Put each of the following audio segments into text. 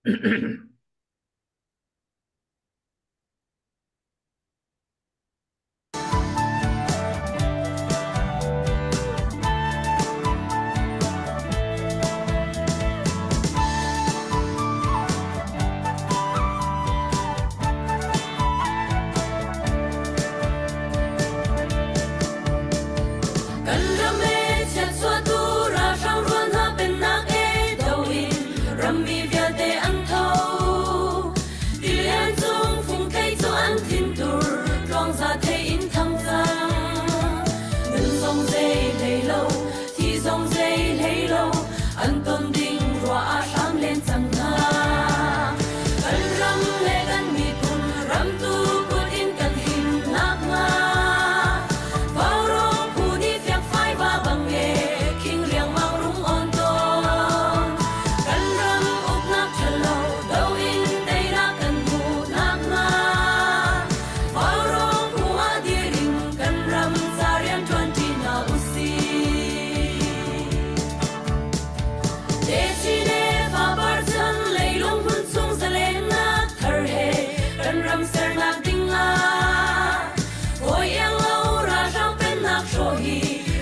Kan ram e chiatchuahtu ralhrang rual hna pennak e do in rammi vialte an tho. Tilian cung fungthei cu an thintur tluangza thei in thang cang. Nun zong zei hlei lo, thi zong zei hlei lo, an ton ding ruah ah hram len cang hna. Kan ram le kan miphun ramtu kut in kan him nakhnga Vaurawng phu nih fiakfai va bang e khing riangmang rung on tawn. Kan ram uknak ṭhalo do in teinak kan hmuh nakhnga Vaurawng phu ah dir in kan ram ca rian ṭuanṭi hna usih. Techin le fapar chan leilung hmun chung zalennak thar he kan ram sernak ding ah hawi iang lo ralhrang pennak hrawh hi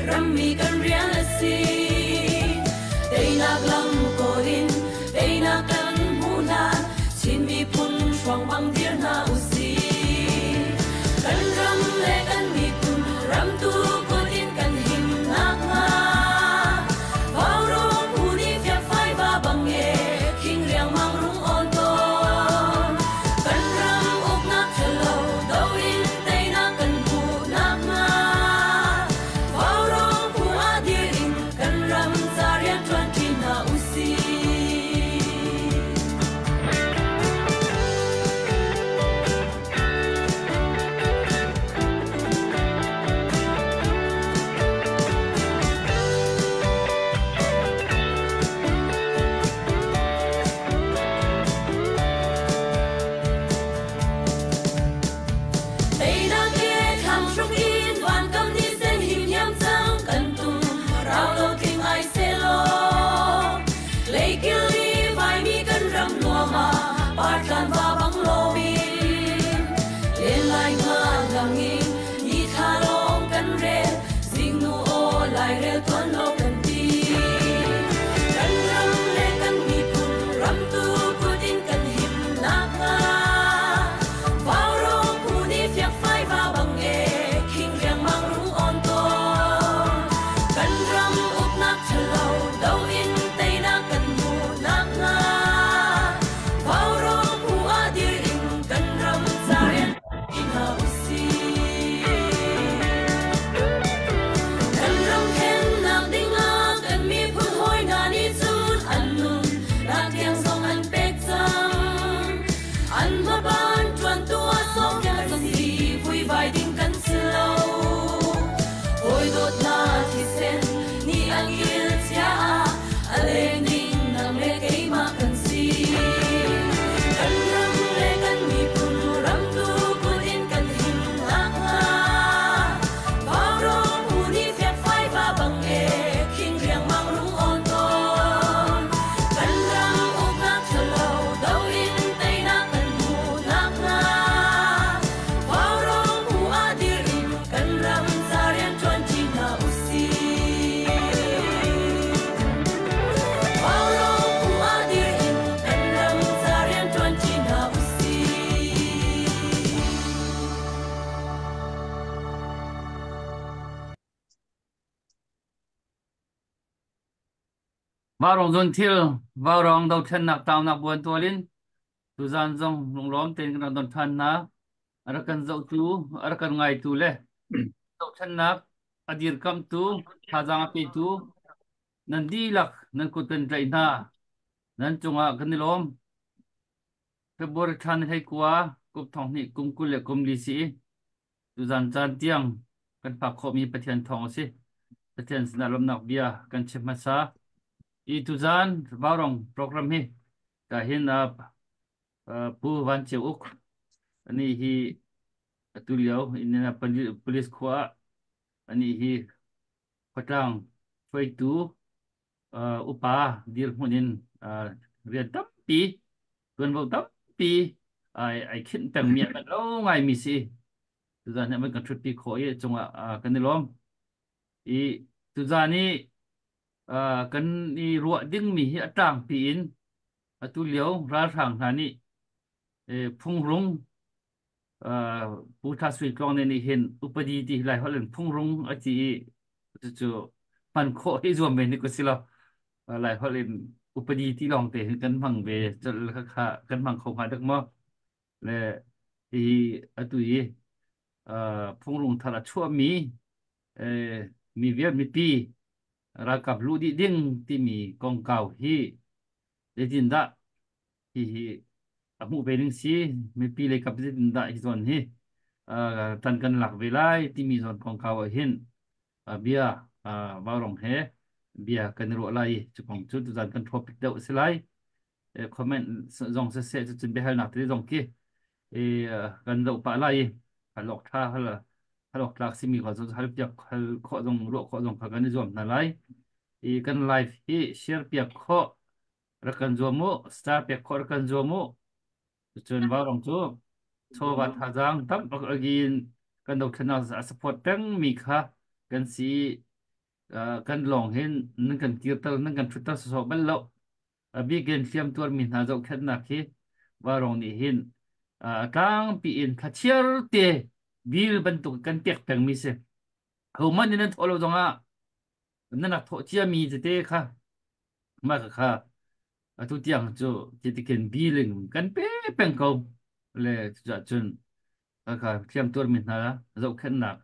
rammi kan rian a si. Teinak lam kawl in teinak kan hmuh hlan Chin miphun hruang bang dir hna usih. Kan ram le kan miphun ramtu kut in kan him nakhnga Vaurawng phu nih fiakfai va bang e khing riangmang rung awn tawn. Kan ram uknak ṭhalo do in teinak kan hmuh nakhnga Vaurawng phu ah dir in kan ram ca rian ṭuanṭi hna usih. Teinak he thlang hruk in vankam ni sen him hiam cang kan tum rau lo tling ai selaw Leikil i vaimi kan ram nuam ah partlan va bang loin len lai nga lang in ni thla lawng kan rel zingnu aw lairel tuan lo kan ti kan ram le kan miphun ramtu kut in kan him nakhnga Vaurawng phu nih fiakfai va bang e khing riangmang rung awn tawn kan ram uknak ṭhalo do in teinak kan hmuh nakhnga Vaurawng phu ah dir in kan ram ca rian ṭi hna usih. Kan ram thlennak dingah kan miphun hawi hna nih cun an nun nak tiang zong an pek cang. An hmaban ṭuantu ah sawmnak kan si vuivai ding kan si lo. Hawi dawtnak thisen nih a kil cia ah a leng ding nang le keimah kan si. Kan ram le kan miphun ramtu kut in kan him nakhnga Vaurawng phu nih fiakfai va bang e khing riangmang rung awn tawn. Kan ram uknak ṭhalo do in teinak kan hmuh nakhnga Vaurawng phu ah dir in kan ram ca rian ṭuanṭi hna usih. Vaurawng phu ah dir in kan ram ca rian ṭuanṭi hna usih. Vaurawng zun thil, vaurawng dothlennak taunak buan tual in tuzan zong lunglawm tein kan rak don ṭhan hna. A rak kan zohtu, a rak kan ngaitu le dothlennak a dirkamhtu, thazaang a petu nan dihlak nan kut kan tlaih hna. Nan cungah kan i lawm. February thla ni 19 kum 20 kum 24 si i tuzan caan tiang kan phak khawhmi Pathian thawng a si. Pathian sinah lawmhnak bia kan chim hmasa. I tuzan Vaurong program hi ka hin Pu Van Ceu Uk ani hi atu lio Indianapolis khua ah ani hi khuatlang hruaitu upa dirhmun in rian tampi Tuanvo tampi ai ai khinh pengmi a lo ngaimi si. Tuzan hi an kan ṭhutpi khawh i cungah kan i lawm. I tuzan i kan i ruah dingmi hi a tlangpi in atu lio ralhrang hna nih phungrung Pu Tha Sui Tluang nih hin upadi ti lai holh in phungrung a ti i cucu hman khawh hi zuam ve ni ko si lo. Lai holh in upadi ti lawng te hin kan hmang ve kha kan hmang kho hnga dek maw? Le hi atu i phungrung thar a chuahmi mi vial mipi ralkap luh dih ding timi kongkau hi zeitindah hihi a hmuh ve ning si, mipi lei kap zeitindah hi zawn hi tan kan lak ve lai timi zawn kongkau ah hin bia Vaurong he bia kan i ruah lai i cu kong cu tuzan kan topic deuh a si lai. Comment zong siseh cucun biahalnak tete zong khi kan zoh pah lai i halawk ṭha hal halawk tlak simi kha cu hal piak hal khawh zong ruah khawh zong kha kan i zuam hna lai. I kan live hi share piak khawh rak kan zuam u, star pek khawh rak kan zuam u. Cun Vaurong cu chawva thazaang tam bak agin kan dothlennak a support pengmi kha kan si. Kan lawng hin nan kan kirter nan kan ṭhutter sawsawh bal lo. A bikin hliamtuarmi hna zohkhenhnak hi Vaurong nih hin a tlangpi in thlachiar te bil bantuk kan pek pengmi si. Hohmanh nih nan thawh lo zongah nan rak thawh ciami tete kha mah kha atu tiang cu titikin billing kan pe peng ko. Le cucaah cun kha hliamtuarmi hna zohkhenhnak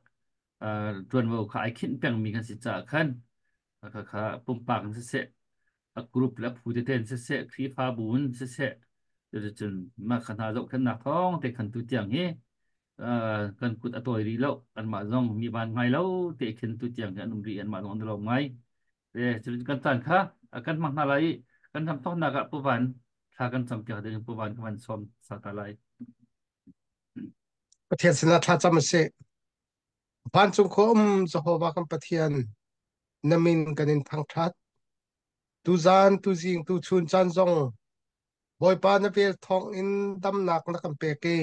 ṭuanvo kha ai khinh pengmi kan si caah khan kha kha pumpak in siseh, a group le a phu tete in siseh, Khrihfabu in siseh, cuticun mah kha hna zohkhenhnak thawng te khan tu tiang hi kan kut a tawi rih lo. Anmah zong mi van ngai lo te khin tu tiang hi an um rih, anmah zong an lo ngai. Cuticun kan caan kha kan hmang hna lai i kan ram thawknak ah Puvan thla kan campiak ding Puvan ka van sawm sa ta lai. Pathian sinah thla cam a si. Vancung khua um Jehovah kan Pathian, na min kan in thangṭhat. Tuzan, tuzing, tuchun caan zong Bawipa na vel thawng in damnak na kan pek i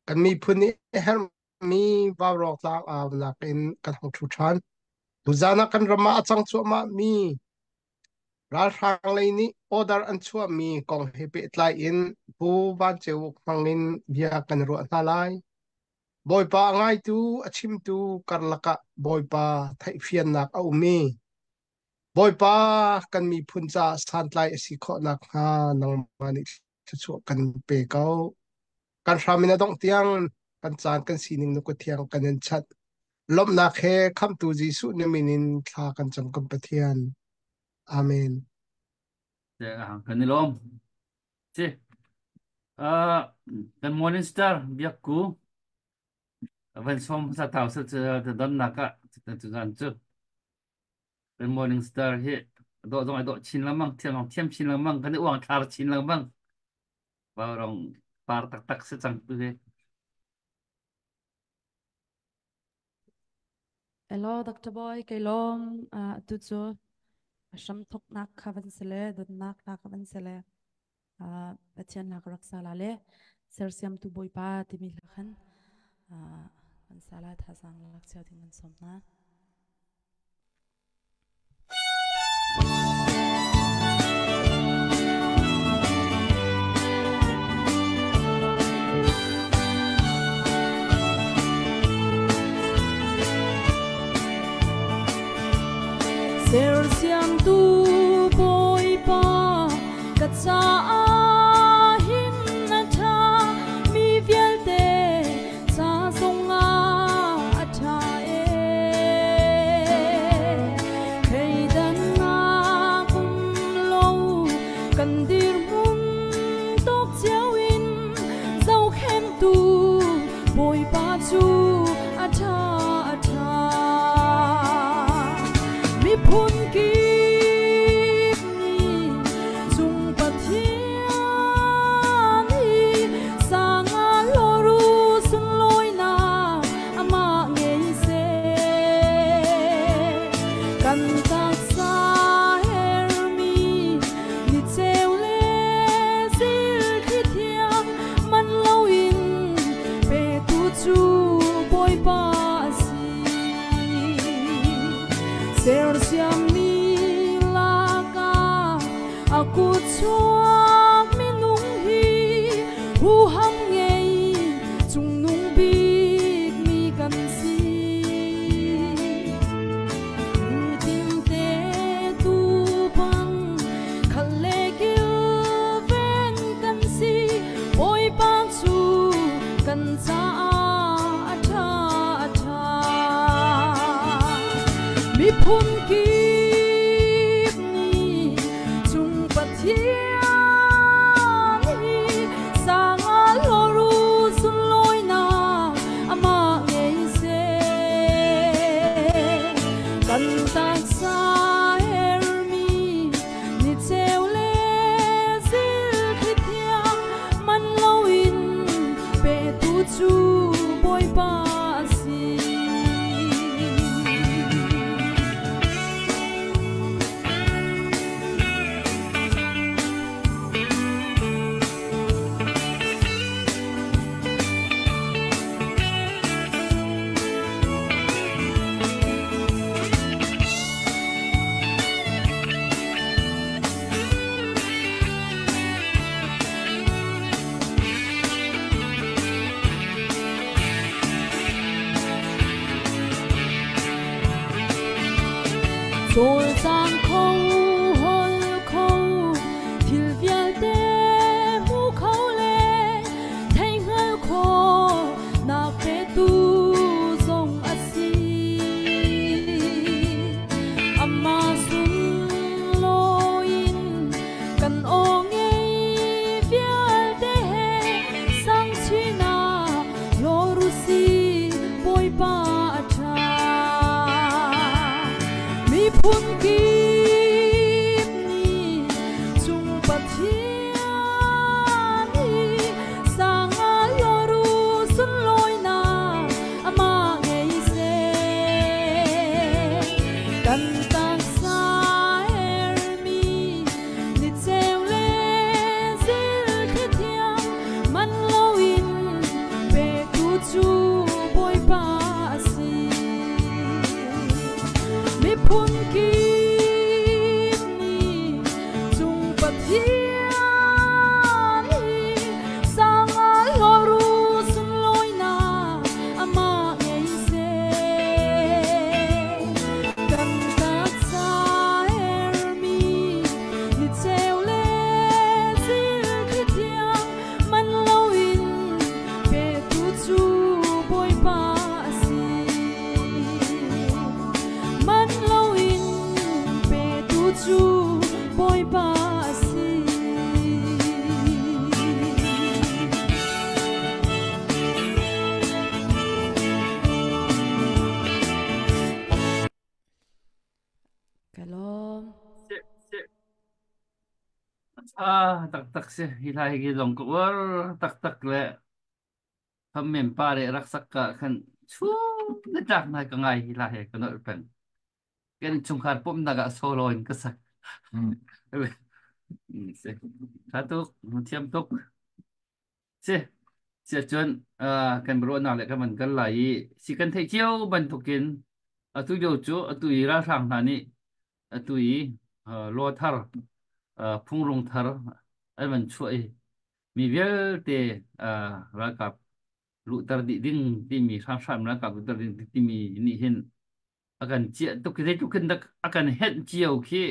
kan miphun nih a herhmi vaurawk tlang aunak in kan hung ṭhu ṭhan. Tuzan ah kan ram ah a cang cuahmah mi ralhrang lei nih order an chuahmi kong he pehtlai in Pu Van Ceu Uk hmang in bia kan ruah hna lai. Bawipa a ngaitu, a chimtu karlak ah Bawipa theihfiannak a um i Bawipa kan miphun caah santlai a si khawh nakhnga nangmah nih thluachuah kan pe ko. Kan hram in a dongh tiang kan caan kan sining na kut thiang kan in chanh. Lawmhnak he Khamhtu Jesuh na min in thla kan cam kan Pathian. Amen. Kan i lawm. Si. Kan morning star biak ku van som sa tau sa cha donnak ah cu zan cu kan morning star hi dawh zong ai dawh chin lengmang, thiam zong thiam chin lengmang, kan i uang thlar chin lengmang. Vaurawng par taktak si cang tu hi. Hello Dr. Boy, kei lawm tu cu hram thoknak kha van si le dawtnak hla kha van si le Pathian hla ka rak sa la le sersiamtu Bawipa timi hla khan kan sa la thazaang lak cio ding kan sawm hna. Sersiamtu Bawipa ka caah hin na ṭha, mi vialte ca zongah a ṭha e. Thleidannak um lo kan dirhmun tawk cio in zohkhenhtu Bawipa cu a ṭha, a ṭha. Miphun kip nih cung Pathian Huham ngei cungnung bik mi kan si. Nitin te tu bang khal le kilven kan si. Bawipa cu kan caah a ṭha a ṭha. Miphun kip nih cung Pathian hi sanga loru sunlawinak amah ngei seh. Kan taksa hermi ni cheu le zilthli thiang man loin petu cu Bawipa a si. Cawlcang kho hol kho thil vialte hmu kho le thei hngal kho nak petu zong a si. Amah sunglawi in kan aw ngei vialte he sangchinak hlawr u si Bawipa a ṭha. Miphun kip nih cung Pathian hi sanga loru sunlawinak amah ngei seh. Kan taksa hermi ni cheu le zilthli thiang man loin petu cu Bawipa a si. Miphun kip nih cung Pathian hi sanga loru sunlawinak amah ngei seh. Kan taksa hermi ni cheu le zilthli thiang man loin petu cu Bawipa a si. Man loin petu cu Bawipa a si. Ka lawm. Ah, taktak si. Hi lai hi zong ka uar taktak le Khammen pa le rak sak ka khan chu na tlak nai ka ngai hi la he ka nolh peng. Kan chungkhar pumnak ah solo in ka sak. Si. Tha tuk, thiam tuk. Si. Si cun kan ruahnak le kan van kal lai i si kan theih cio bantukin atu lio cu atu i ralhrang hna nih atu i law thar phungrung thar an van chuah i mi vialte ralkap luhter dih ding timi hramhram ralkap luhter ding timi nih hin a kan ciah tuk zeitluk hin dak a kan henh cio khi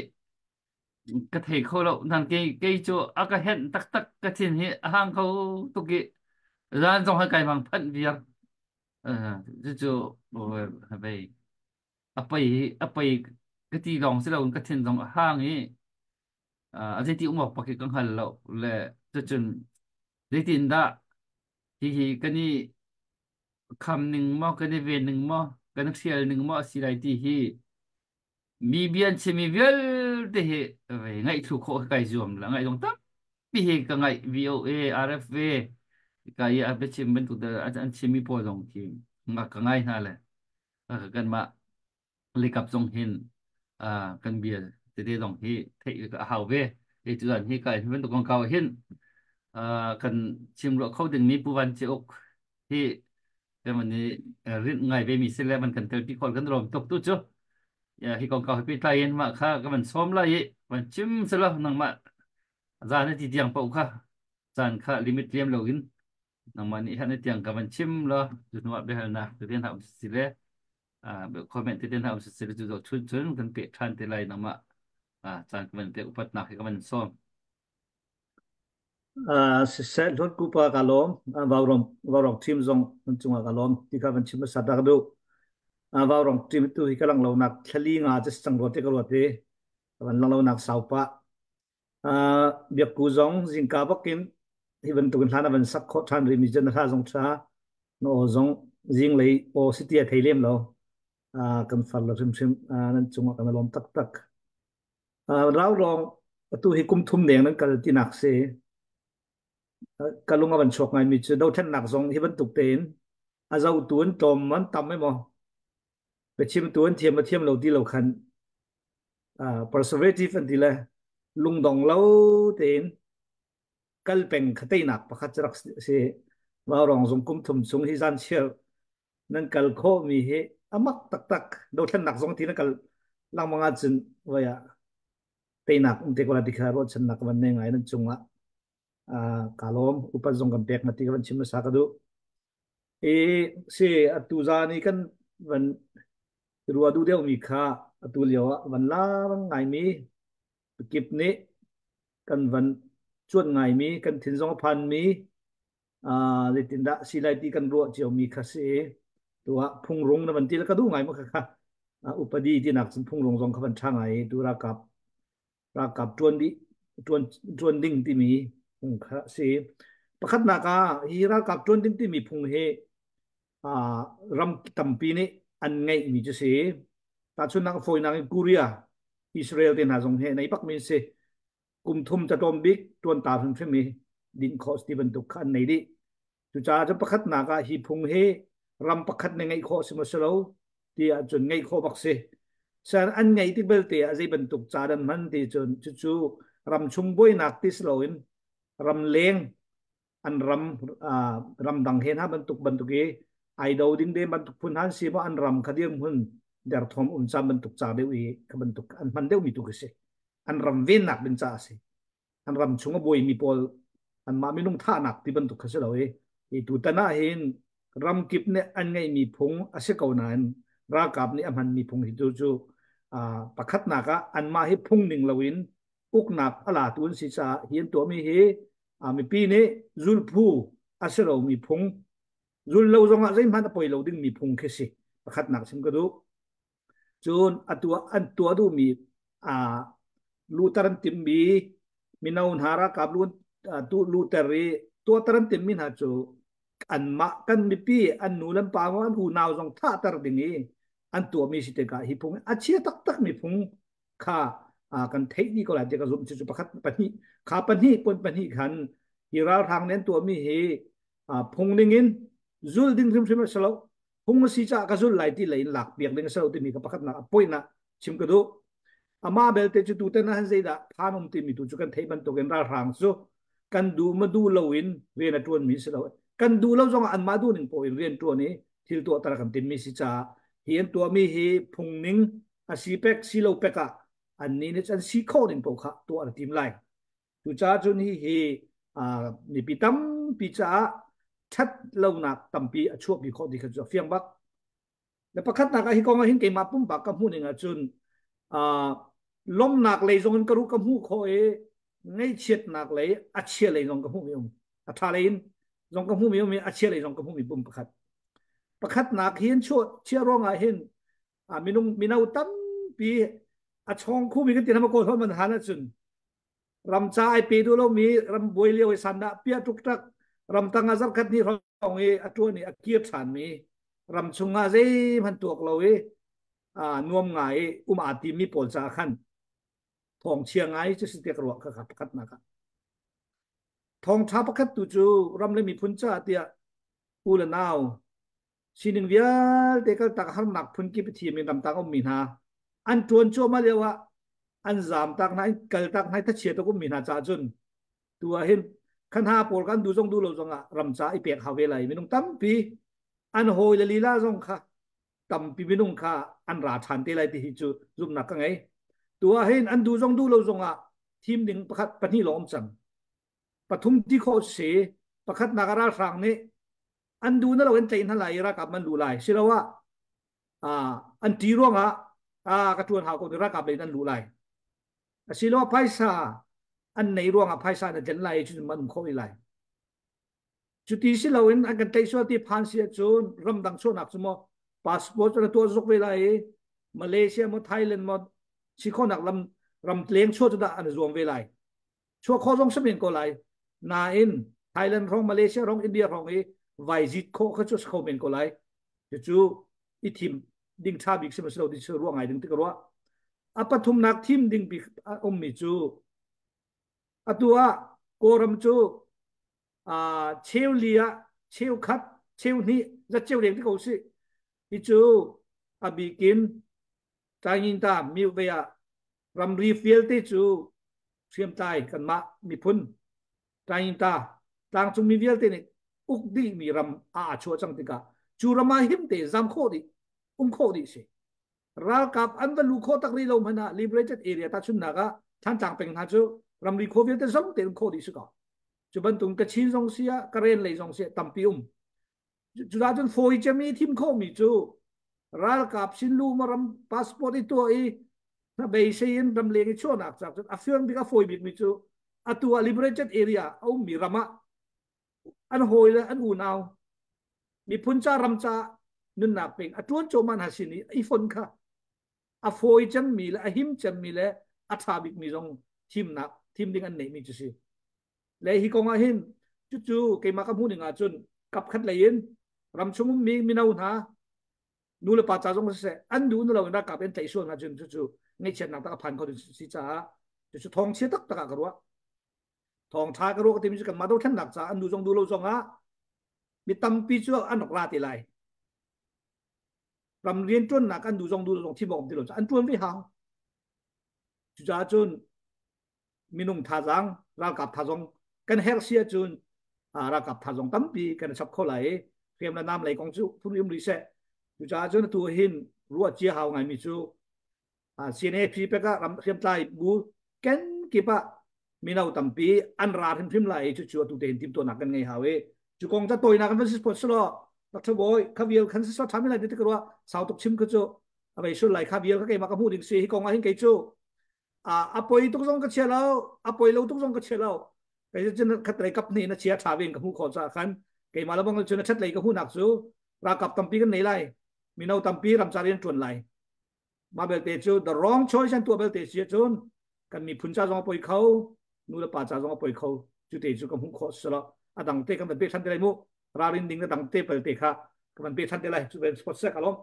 ka thei kho lo nan kei kei cu a ka henh taktak ka thin hi a hang kho tuk i zan zong hai kai mang phanh viar cucu vei a pei a pei ka ti lawng si lo ka thin zong a hang i a zeiti um awk pak hi ka hngal lo le cucun zeitin dah hihi kan i kham ning maw kan i ven ning maw kan hrial ning maw a si lai ti hi mi bian chimi vialte hi ngaih thlu khawh kai zuam la ngaih dong tampi hi ka ngaih VOA RFA ka i a biachim bantuk an chimmi pawl zong khi ka ngai hna le kanmah Likap zong hin kan bia tete zong hi theih a hau ve. Hi cu hi ka hin bantuk kongkau hin kan chim ruah kho dingmi Pu Van Ceuk hi kan van i rinh ngai ve mi si le van kan telpi khol kan rom tuk tu cu hi kongkau hi pehtlai in mah kha ka van sawm lai i van chim selaw nangmah zan ti tiang paoh kha Caan kha limit liam loin nangmah nih han tiang ka van chim law cu hnu ah biahalnak tete hna um si le comment tete hna um si le cu zoh chun chun kan peh ṭhan te lai nangmah caan ka van pek upatnak he ka van sawm. Siseh hlun kupa ka lawm vaurawng vaurawng team zong nan cungah ka lawm ti kha van chim hmasa ta ka duh. Vaurawng team tu hi ka lang lo nak thlali nga cu cang ruat te ka ruat i van lang lo nak sau pah. Biakku zong zingka bakin hi bantukin hlan a van sak khawh ṭhan rihmi cu na hla zong ṭha na aw zong zinglei aw si ti a thei lem lo. Kan far lo hrimhrim nan cungah kan i lawm taktak. Raurawng atu hi kum thum deng nan kal tinak si. Ka lung a van chuak ngaimi cu dothlennak zong hi bantuk tein a zotu an tlawm an tam emaw biachimtu an thiam a thiam lo ti lo khan preservative an ti le lungdong lo tein kal peng kha teinak pakhat cu rak si. Vaurawng zung kum thum chung hi zan chiar nan kal khawh mi hi amak taktak dothlennak zong ti na kal langmang ahcun voi ah teinak um te ko la ti kha ruahchannak van nei ngai nan cungah ka lawm upat zong kan pek na ti ka van chim hmasa ka duh i si atu zan i kan van rua duh deuh mi kha atu lio ah van lar ngai mi kip nih kan van cuan ngai mi kan thin zong a phan mi zeitindah si lai ti kan ruah ciomi kha si tuah phungrung na van ti le ka duh ngai ma kha kha upadi tinak cun phungrung zong kha van ṭha ngai tu ralkap ralkap ṭuan dih ṭuan ṭuan ding timi phung kha si pakhatnak ah hi ralkap ṭuan ding timi phung hi ram tampi nih an ngeihmi cu si tahchunhnak fawinak in Korea Israel te hna zong he nei bak mi si kum thum catlawm bik ṭuan ta hrimhrim i dinh khawh ti bantuk kha an nei dih. Cucaah cu pakhatnak ah hi phung hi ram pakhat nih ngeih khawh si maw si lo ti ahcun ngeih khawh bak si. San an ngeih tik belte ah zei bantuk ca dan hman ti cun cucu ram chung buainak ti si loin ram leng an ram ramdang he hna bantuk bantuk i ai do ding de bantuk phun han si maw an ram kha dirhmun derthawm um cam bantuk ca deuh i kha bantuk an hman deuh mi tu khi si an ram vennak ding ca a si an ram chung a buaimi pawl anmah minung thahnak ti bantuk kha si lo i i tutan ah hin ramkip nih an ngeihmi phung a si ko nain ralkap nih a hmanmi phung hi tu cu pakhatnak ah anmah hi phung ning loin uknak a latu an si caah hi an tuahmi hi mipi nih zulphu a si lomi phung zul lo zongah zeihmanh a poi lo dingmi phung khi si pakhatnak chim ka duh Cun atu ah an tuah duhmi luhter an timhmi mino hna ralkap luhter i tuahter an timhmi hna cu anmah kan mipi an nu le an pa an unau zong thahter ding i an tuahmi si tikah hi phung a chia taktakmi phung kha kan theih dih ko lai ti ka zumh cu pakhat pahnih kha pahnih pon pahnih khan hi ralhrang nih an tuahmi hi phung ning in zul ding hrimhrim a si lo phung a si caah ka zulh lai ti lei in lak piak ding a si lo timi ka pakhatnak a point ah chim ka duh amah belte cu tutan ah han zeidah phan um timi tu cu kan theih bantukin ralhrang cu kan duh ma duh loin rian a ṭuanmi si lo kan duh lo zongah anmah duh ning poh in rian ṭuan i thil tuahter kan timmi si caah hi an tuahmi hi phung ning a si pek si lo pek ah annih nih an si khawh ning poh kha tuah an tim lai Cucaah cun hihi mipi tampi caah ṭhat lonak tampi a chuahpi khawh ti kha cu a fiang bak. Le pakhatnak ah hi kong ah hin keimah pumpak ka hmuh ning ahcun lawmnak lei zong in ka ruh ka hmuh khawh i ngaihchiatnak lei a chia lei zong ka hmuh mi um. A ṭha lei in zong ka hmuh mi um i a chia lei zong ka hmuh mi pum pakhat. Pakhatnak hi an chuah chia ruangah hin minung mino tampi a chawng khumi kan ti hna ma kawl man han ahcun ram ca ai pe duh lomi ram buai lio i sandah piah ṭukṭak ramtang ah zarkhat hnih hrawng i a ṭuan i a kir ṭhanmi ram chungah zeihmanh tuak lo i nuam ngai i um aa timmi pawl caah khan thawngchia ngai cu si tiah ka ruah kha pakhatnak ah thawngṭha pakhat tu cu ram le miphun caah tiah u le nau sining vialte kaltak harnak phunkip a thiam in ramtang ummi hna an ṭuan cuahmah lio ah an zamtak hna in kaltak hna i thachia tuk ummi hna caah cun tu ah hin khan ha pawl kan duh zong duh lo zong ah ram ca i pek hau ve lai minung tampi an hawi le lila zong kha tampi minung kha an ra ṭhan te lai ti hi cu zumhnak ka ngei tu ah hin an duh zong duh lo zong ah thim ding pakhat pahnih lawng um cang. Pathum ti khawh si. Pakhatnak ah ralhrang nih an duh na lo in tlaih hna lai i ralkap man lu lai. Siloah an ṭi ruangah ka ṭuan hau ko ni ralkap lei in an luh lai. Asiloah phaisa an nei ruangah phaisa na tlen lai i cucun man um kho i lai. Cuti si loin an kan tlaih sual ti phan si ahcun ramdang chuahnak cu maw passport cu na tuah zuk ve lai i Malaysia maw Thailand maw si khawhnak lam ram leng chuah cu dah an zuam ve lai. Chuah khawh zong si men ko lai. Nain Thailand hrawng, Malaysia hrawng, India hrawng i vai zit khawh kha cu si kho men ko lai. Cucu i thim ding ṭha bik si maw si lo ti cu ruah ngai ding ti ka ruah. A pathumnak thim ding bik a ummi cu atu ah Kawlram cu cheu li ah cheu khat cheu hnih zatceu leng ti ko sih hi cu a bikin Tainginta miu ve ah ramri vialte cu hriamtlai kanmah miphun Tainginta tlangcung mi vialte nih uk dih mi ram a aa chuah cang tikah cu ram ah him te zam khawh dih um khawh dih si ralkap an va lu khawh tak rih lo hmanh ah liberated area tahchunhnak ah Thantlang peng hna cu ramri khua vialte zong tein um khawh dih si ko cu bantuk Kachin zong si ah Karen lei zong si ah tampi um cudah cun fawi cem i thim khawhmi cu ralkap sin lu ma ram passport i tuah i hnabei in ramleng i chuahnak cak cun a fiang bik a fawi bik mi cu atu ah liberated area a ummi ram ah an hawi le an unau miphun ca ram ca nunnak peng a tuan cawman ha sin i i fon kha a fawi cemmi le a him cemmi le a ṭha bikmi zong thimnak thim ding an neihmi cu si le hi kong ah hin cucu keimah ka hmuh ning ah cun kap khat lei in ramchung ummi mino hna nu le pa ca zong siseh an duh na lo in ralkap in tlaih sual hna cun cucu ngaihchiatnak tak a phan kho ding si caah cucu thawngchia taktak ah ka ruah thawngṭha ka ruah ka timi cu kanmah dothlennak caah an duh zong duh lo zong ah mi tampi cu an rak ra te lai ram rian ṭuannak an duh zong duh lo zong thim awk um ti lo an ṭuan ve hau cucaah cun minung thazaang ralkap thazong kan herh si ahcun ralkap thazong tampi kan chap kho lai i hriam le nam lei kong cu phun um rih seh cucaah cun atu hin ruah cia hau ngaimi cu CNAP pek ah ram hriamtlai bu ken kip ah mino tampi an ra hrimhrim lai i cucu atu tein timhtuahnak kan ngei hau i cu kong ca tawinak kan van si phot selaw Dr. Boy kha vial khan si so thami lai ti ka ruah sau tuk chim kha cu a vei sul lai kha vial kha keimah ka hmuh ding si hi kong ah hin kei cu a poi tuk zong ka chia lo a poi lo tuk zong ka chia lo kei cun khat lei kap hnih na chia tha ven ka hmuh khawh caah khan keimah le bang cun a that lei ka hmuhnak cu ralkap tampi kan nei lai mino tampi ramcar in tuan lai mah belte cu the wrong choice an tuah belte si ahcun kan miphun ca zong a poi kho nu le pa ca zong a poi kho cu te cu ka hmuh khawh si lo a dang te kan van pe than te lai mu ralrin ding na dang te pel te kha ka van pe than te lai cu ven spot sek alom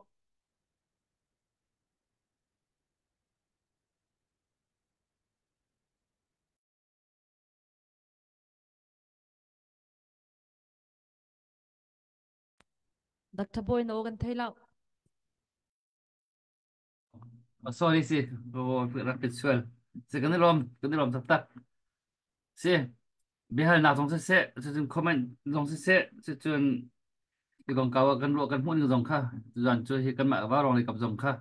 Dr. Boy na kan thei lo. Sorry si rak pit sual si kan i lawm kan i lawm taktak si biahalnak zong siseh cucun comment zong siseh cucun i kongkau ah kan ruah kan hmuh ning zong kha tuzan cu hi kanmah vaurawng lei kap zong kha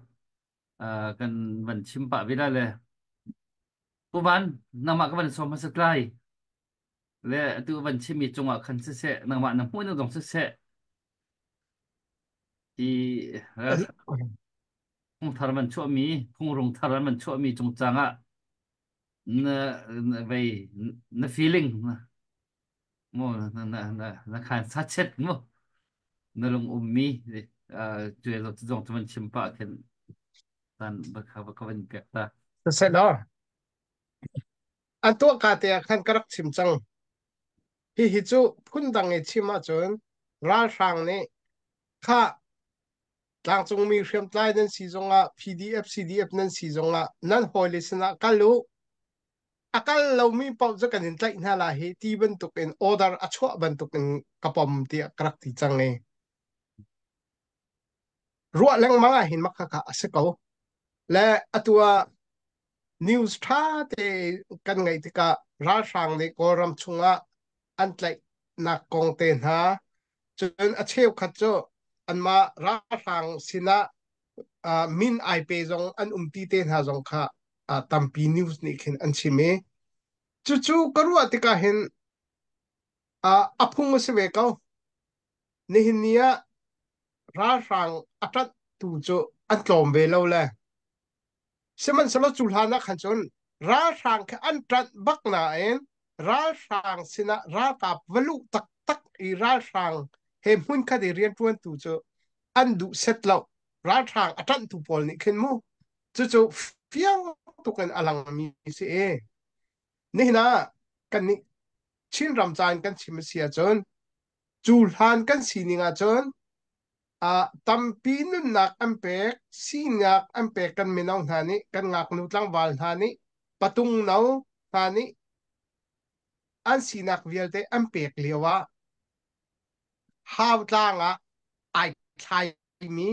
kan van chim pah ve lai le Pu Van nangmah ka van sawm hmasat lai le atu van chimmi cungah khan siseh nangmah na hmuh ning zong siseh ti phungthar man chuahmi phungrung thar man chuahmi cungcang ah na na vei na feeling mu na na na na khan sa chet mu na lung ummi cu lo zong cu man chim pah khin tan ba ka van pek ta. Siseh an tuah ka te ah khan ka rak chim cang. Hihi cu phundang i chim ahcun ralhrang nih khah tlangcungmi hriamtlai nan si zongah PDF CDF nan si zongah nan hawile sinah kal u a kal lomi paoh cu kan in tlaih hna lai hi ti bantukin order a chuah bantukin ka pom tiah ka rak ti cang i ruah lengmang ah hin makhakha a si ko le atu ah news ṭha te kan ngaih tikah ralhrang nih Kawlram chungah an tlaihnak kong te hna cun a cheukhat cu anmah ralhrang sinah min ai pe zong an um ti te hna zong kha tampi news nih khin an chim i cucu ka ruah tikah hin A phung a si ve ko. Nihin ni ah ralhrang a ṭanhtu cu an tlawm ve lo le sihmanhsehlaw cu hlan ah khan cun ralhrang khi an ṭanh bak nain ralhrang sinah ralkap va luh taktak i ralhrang he hmunkhat i rianṭuantu cu an duh set lo. Ralhrang a ṭanhtu pawl nih khin mu cucu fiang tuk in a langmi si i nihin ah kannih Chinram ca in kan chim a si ahcun cu hlan kan sining ahcun tampi nunnak an pek, sinak an pek kan mino hna nih, kan ngaknu tlangval hna nih, patung no hna nih an sinak vialte an pek lio ah hautlang ah ai thlaimi,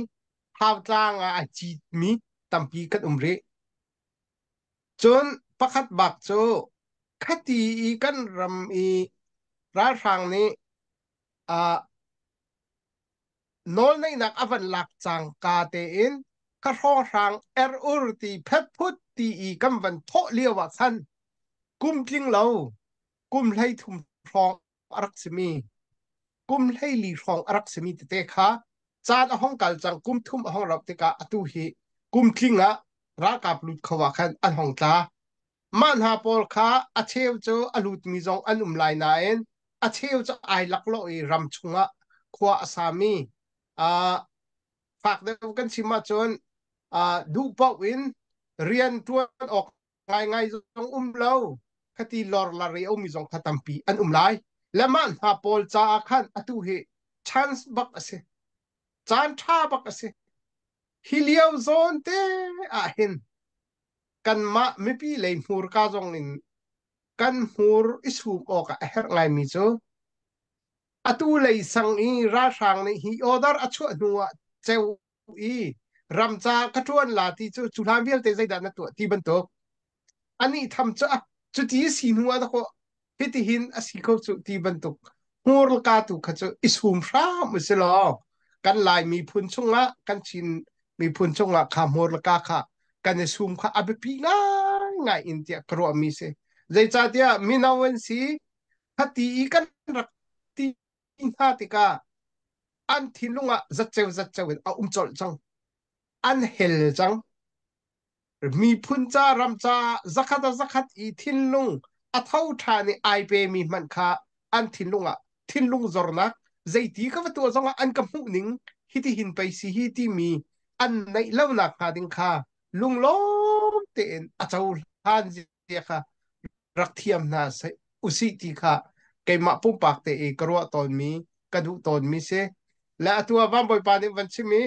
hautlang ah ai citmi tampi kan um rih. Cun pakhat bak cu khati i kan ram i ralhrang nih nawlneihnak a van lak cangka tein ka hrawnghrang er-ur ti phetphut ti i kan van thawh lio ah khan kum tling lo kum 13 hrawng a rak simi kum 14 hrawng a rak simi tete kha caan a hong kal cang. Kum thum a hong rauh tikah atu hi kum tling ah ralkap lut kho ah khan an hong tla. Mah hna pawl kha a cheu cu a lutmi zong an um lai nain a cheu cu ai laklawh i ram chungah khua a sami, fak deuh kan chim ahcun duh paoh in rian ṭuan awk ngaingai zong um lo khati lorlar i a ummi zong kha tampi an um lai le mah hna pawl caah khan atu hi chance bak a si, caan ṭha bak a si. Hi lio zawn te ah hin kanmah mipi lei hmurka zong in kan hmur i sum awk ah a herh ngaimi cu atu lei sang i ralhrang nih hi order a chuah hnu ah ceu i ramca ka ṭuan la ti cu cu hlan vialte zeidah na tuah ti bantuk anih tham cu cuti si hnu ah dakaw hitihin a si kho cu ti bantuk hmurka tu kha cu i sum hram u si law kan Lai miphun chungah, kan Chin miphun chungah kha hmurka kha kan i sum kha a biapi ngaingai in tiah ka ruahmi si. Zeicahtiah mino an si, khati i kan rak ti hna tikah an thinlung ah zatceu zatceu in a um colh cang, an hel cang. Miphun ca, ram ca zakhat a zakhat i thinlung a tho ṭhan i ai pemi hmanh kha an thinlung ah thinlung zornak, zeiti ka va tuah zongah an ka hmuh ning hitihin pei si hi timi an neih lonak hnga ding kha lunglawm tein a cohlan zia kha rak thiam hna usih ti kha keimah pumpak te i ka ruah tawnmi, ka duh tawnmi si. Le atu ah van Bawipa nih van chim i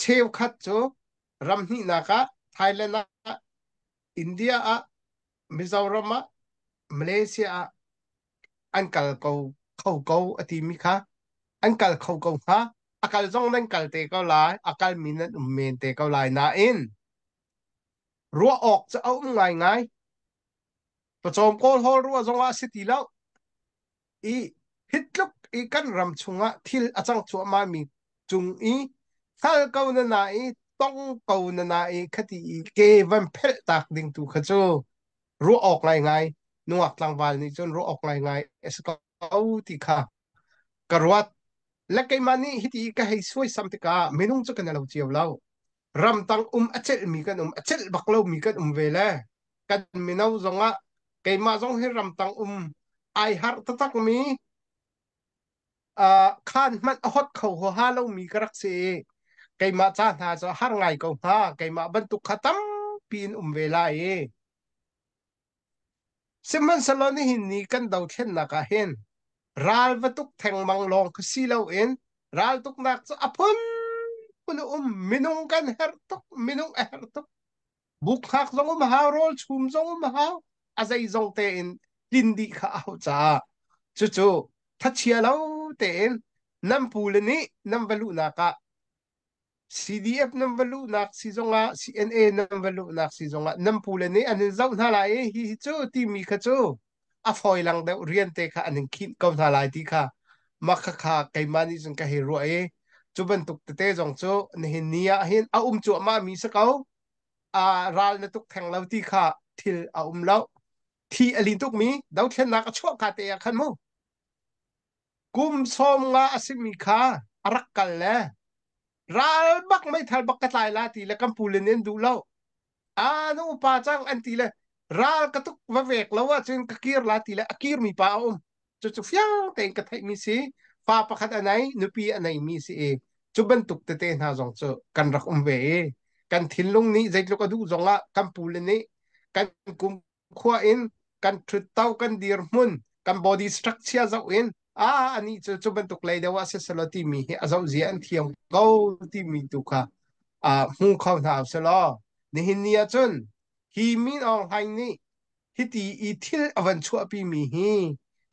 cheukhat cu ram hnihnak ah Thailand ah, India ah, Mizoram ah, Malaysia ah an kal ko kho ko a timi kha an kal kho ko hnga. A kal zong nan kal te ko lai, a kalmi nan um men te ko lai nain ruah awk cu a um ngaingai. Pawcawm kawl hawl ruah zongah a si ti lo. I hitluk i kan ram chungah thil a cang cuahmah mi cung i hngal ko na na i tong ko na na i khati i ke van phelh tak ding tu kha cu ruah awk ngaingai, nungak tlangval nih cun ruah awk ngaingai a si ko ti kha ka ruat. Le keimah nih hiti ka hei suaisam tikah minung cu kan i lo cio lo. Ramtang um a celhmi kan um, a celh bak lomi kan um ve le kan mino zongah keimah zong hi ramtang um ai harh taktakmi, khaan hmanh a hot kho huaha lomi ka rak si i keimah ca hna cu har ngai ko hnga. Keimah bantuk kha tampi in um ve lai i sihmanhsehlaw nihin ni kan dothlennak ah hin ral va tuk thengmang lawng kha si loin raltuknak cu a phunphun a um. Minung kan herh tuk, minung a herh tuk. Buk hngak zong um hau, rawl chum zong um hau, a zeizong tein tlin dih kha a hauh caah cucu thachia lo tein nan pule nih nan va luhnak ah, CDF nan va luhnak si zongah, CNA nan va luhnak si zongah, nan pule nih an in zoh hna lai i hi hi cu timi kha cu a fawi lang deuh rian te kha an in khinh ko hna lai ti kha mah khakha keimah nih cun ka hei ruah i cu bantuk tete zong cu nihin ni ah hin a um cuahmah mi si ko. A ral na tuk theng lo ti kha thil a um lo. Thi a lin tukmi dothlennak a chuah ka te ah khan mu kum 50 a simi kha a rak kal le ral bak meithal bak ka tlai la ti le kan pu le nih an duh lo. A na upa cang an ti le ral ka tuk va vek lo ahcun ka kir la ti le a kirmi pa a um. Cucu fiang tein ka theihmi si. Fa pakhat a nei, nupi a neimi si i cu bantuk tete hna zong cu kan rak um ve i kan thinlung nih zeitluk a duh zongah kan pu le nih kan kum khua in kan ṭhutto kan dirhmun kan body structure zoh in a ani cu cu bantuk lei deuh ah siselaw timi hi a zoh zia an thiam ko timi tu kha a hmu kho hna selaw nihin ni ah cun hi Min Aung Hlaing nih hiti i thil a van chuahpi mi hi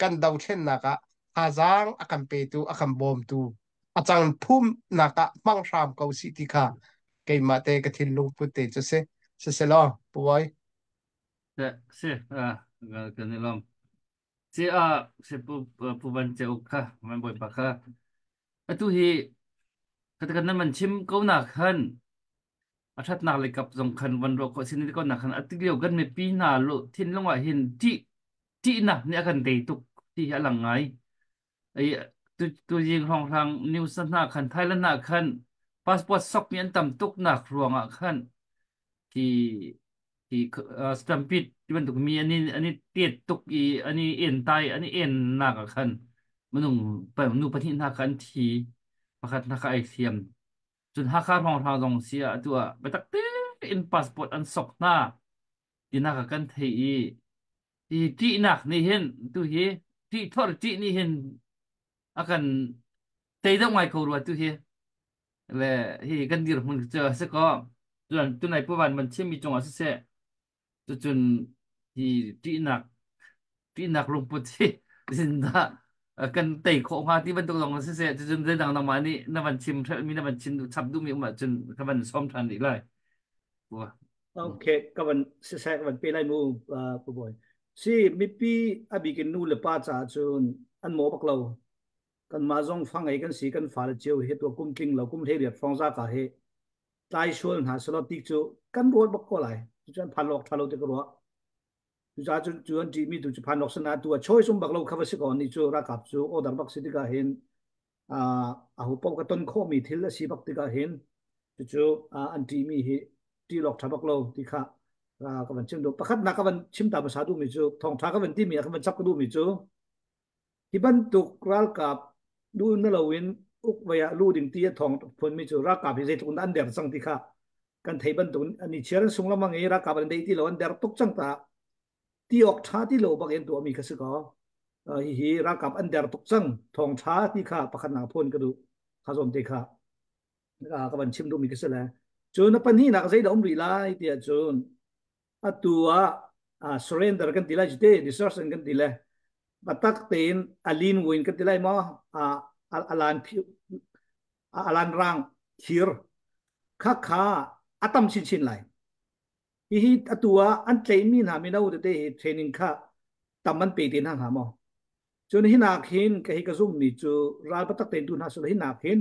kan dothlennak ah thazaang a kan petu a kan bawmtu a cang phumnak ah hmang hram ko si ti kha keimah te ka thinlung put te cu si siselaw puai. Si kan i lawm. Si a si pu pu van che uk kha van bawipa kha atu hi kata kan man chim ko na khan a thatnak le kap zong khan van ro ko sin ko na khan atilio kan mipi hna lo thinlung ah hin ti ti nak nih a kan tei tuk ti hi a lang ngai. Ai tu tu jing hrong hrang news hna khan Thailand ah khan passport sok mi an tam tuk nak ruang ah khan ki ki stampede ti bantuk mi an i tet tuk i an i en tai an i en nak ah khan minung pa nu pahnih hna kha an thi, pakhat hna kha ai hliam. Cun Hakha hrawnghrang zong si ah atu ah biatak tein passport an sok hna tinak ah kan thei i hi ṭihnak nih hin tu hi ṭih thor ṭih nih hin a kan tei deuh ngai ko rua tu hi le hi kan dirhmun cu a si ko. Cun tunai puvan man chimmi cungah siseh, cucun hi ṭihnak ṭihnak lungput hi zindah kan tei khawh hnga ti bantuk zong siseh, cucun zeidang nangmah nih na van chim hrelhmi, na van chim chap duhmi um ahcun ka van sawm ṭhan rih lai. Okay, ka van siseh ka van pe lai mu pu Bawi. Si mipi a bikin nu le pa caah cun an maw bak lo. Kanmah zong fa ngei kan si, kan fale cio hi tua kum tling lo kum 18 hrawng za ka hi tlai sual hna selaw ti cu kan ruat bak ko lai. Cucu an phan lawk tha lo ti ka ruah. Cucaah cun cu an ṭihmi tu cu phan lawk sana tu a choice um bak lo kha va si ko ni cu ralkap cu order bak si tikah hin a hu paoh ka ton khawhmi thil a si bak tikah hin cucu an ṭihmi hi ṭih lawk ṭha bak lo ti kha ka van chim duh. Pakhatnak ka van chim ta hmasa duhmi cu thawngṭha ka van timi ah ka van chap ka duhmi cu hi bantuk ralkap lu na loin uk vei ah lu ding ti a thawng phunmi cu ralkap hi zeitluk in an der cang ti kha kan thei bantuk an i chiar an sung lamang i ralkap an dei ti lo an der tuk cang ta ti awk ṭha ti lo bak in tuahmi kha si ko. Hihi ralkap an der tuk cang thawng ṭha ti kha pakhatnak phun ka duh kha zawn te kha ka van chim duhmi ka si le cun a pahnihnak zeidah um rih lai tiah cun atu ah surrender kan ti lai te desertion kan ti le batak tein alin win kan ti lai maw alan alan rang thir kha kha atam chin chin lai. Hihi atu ah an tleimi hna mino tete hi training kha tam an pe te hna hnga maw? Cun hi nak hin ka hi ka zummi cu ral patak tein tu hna sula hi nak hin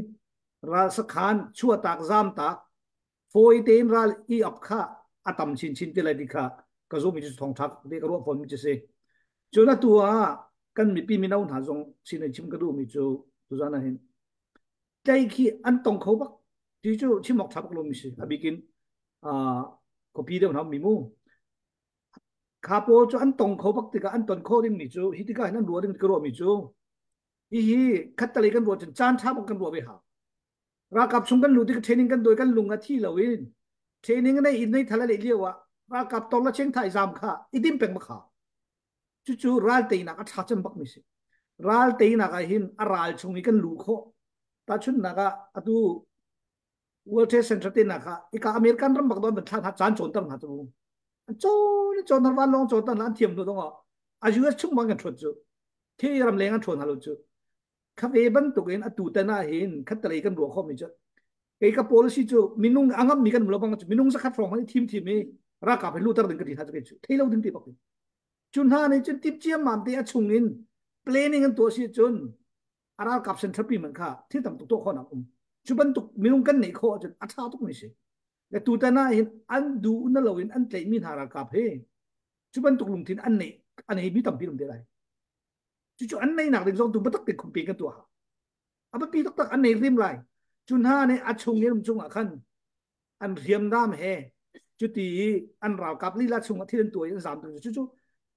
ral sakhan chuahtak zamtak fawi tein ral i ap kha a tam chinchin te lai ti kha ka zummi cu thawngtha te ka ruah fawnmi cu si. Cun atu ah kan mipi mino hna zong sin in chim ka duhmi cu tuzan ah hin tlei khi an tong kho bak ti cu chim awk tha bak lomi si. A bikin khuapi deuh hna mi mu kha pawl cu an tong kho bak tikah an ton kho ding mi cu hi tikah hin an ruah ding ka ruah mi cu hihi khattalei kan ruah cun caan tha bak kan ruah ve hau. Ralkap chung kan lu tik training kan doi kan lung a thi lo in training nei in nei thala le lio ah ralkap tong la cheng thai zam kha idim peng ma kha cucu ral teinak a ṭha cem bakmi si. Ral teinak ah hin a ral chung i kan luh khawh. Tahchunhnak ah atu World Trade Center te nak ah ika American ram bak don ban thla hna caan cawnter hna cu an cawn cawn hna van lawng cawnter hna an thiam hnu dong ah a US chung bang kan ṭhuat cu khi ram leng an ṭhuat hna lo cu. Kha ve bantuk in atu tan ah hin khattelei kan ruah khawhmi cu kei ka policy cu minung a ngammi kan um lo bang cu minung zakhat hrawng han i thim thim i ralkap hin luter ding ka ti hna cu kei cu thei lo ding ti bak cu hna nih cun tip ciammam te a chung in planning an tuah si cun a ralkap center pi man kha thil tam tuk tuah khawhnak um cu bantuk minung kan neih khawh ahcun a ṭha tuk mi si. Le tutan ah hin an duh na loin an tlaihmi hna ralkap hi cu bantuk lungthin an neih An ei mi tampi um te lai. Cucu an nei nak ding zong tu batak te khumpi kan tuah. A biapi taktak an nei rim lai. Cu hna nih a chung in um chungah khan an hriamnam he cuti i an ralkap lila chungah thil an tuah i an zam tu cucu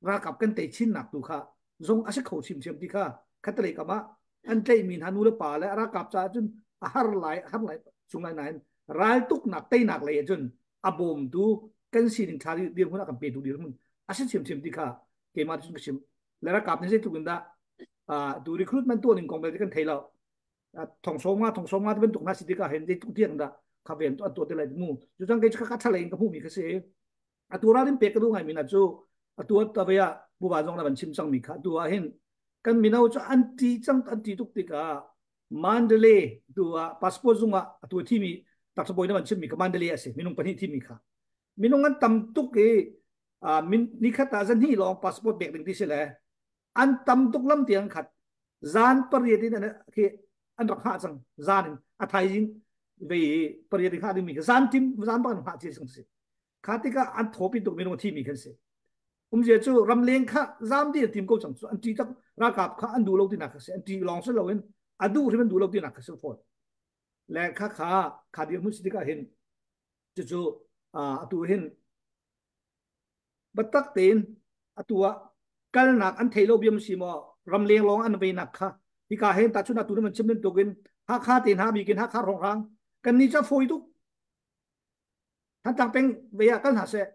ralkap kan tei chinnak tu kha zong a si kho chiamchiam ti kha khatalei kam ah an tlaihmi hna nu le pa le ralkap caah cun a har lai har lai chung lai nain raltuknak teinak lei ah cun a bawmtu kan sining ṭha dirhmun a kan petu dirhmun a si chiamchiam ti kha keimah cun ka chim le ralkap nih zeitluk in dah tu recruitment tuah ning kong belte kan thei lo. Thong sawm nga thong sawm nga ti bantuk hna si tikah hin zeitluk tiang dah kha ven an tuah te lai mu. Cu cang kei ka ṭha lei in ka hmuhmi kha si. Atu ralrin pek ka duh ngaimi na cu atu tavea buva zong na van chim cangmi kha atu ah hin kan mino cu an ṭi cang an ṭi tuk tikah Mandalay tu ah passport zung ah atu thimi taksa bawi na van chimmi kha Mandalay a si. Minung pahnih thimi kha minung an tam tuk i min nikhat ah zan hnih lawng passport pek ding ti si le an tam tuk lam tiang khat zan pariat in an khi an rak hngah cang. Zan in a thaizing ve pariat in hngah dingmi kha zan tim zan bak an hngah ci sang si. Kha tikah an thopi tuk minung thi mi khan si. Umzia cu ramleng kha zam di an tim ko cang cu an ṭi tak ralkap kha an duh lo tinak kha si. An ṭi lawng si loin a duh hrim an duh lo tinak kha si fawn. Le kha kha kha dir hmun si tikah hin cucu atu hin biatak tein atu ah kalnak an thei lo biam si maw ramleng lawng an veinak kha hika hen ta chun atu nan chim bantukin Hakha te hna bikin Hakha rongrang kan ni cha foi tuk. Thantlang peng ve ah kal hna seh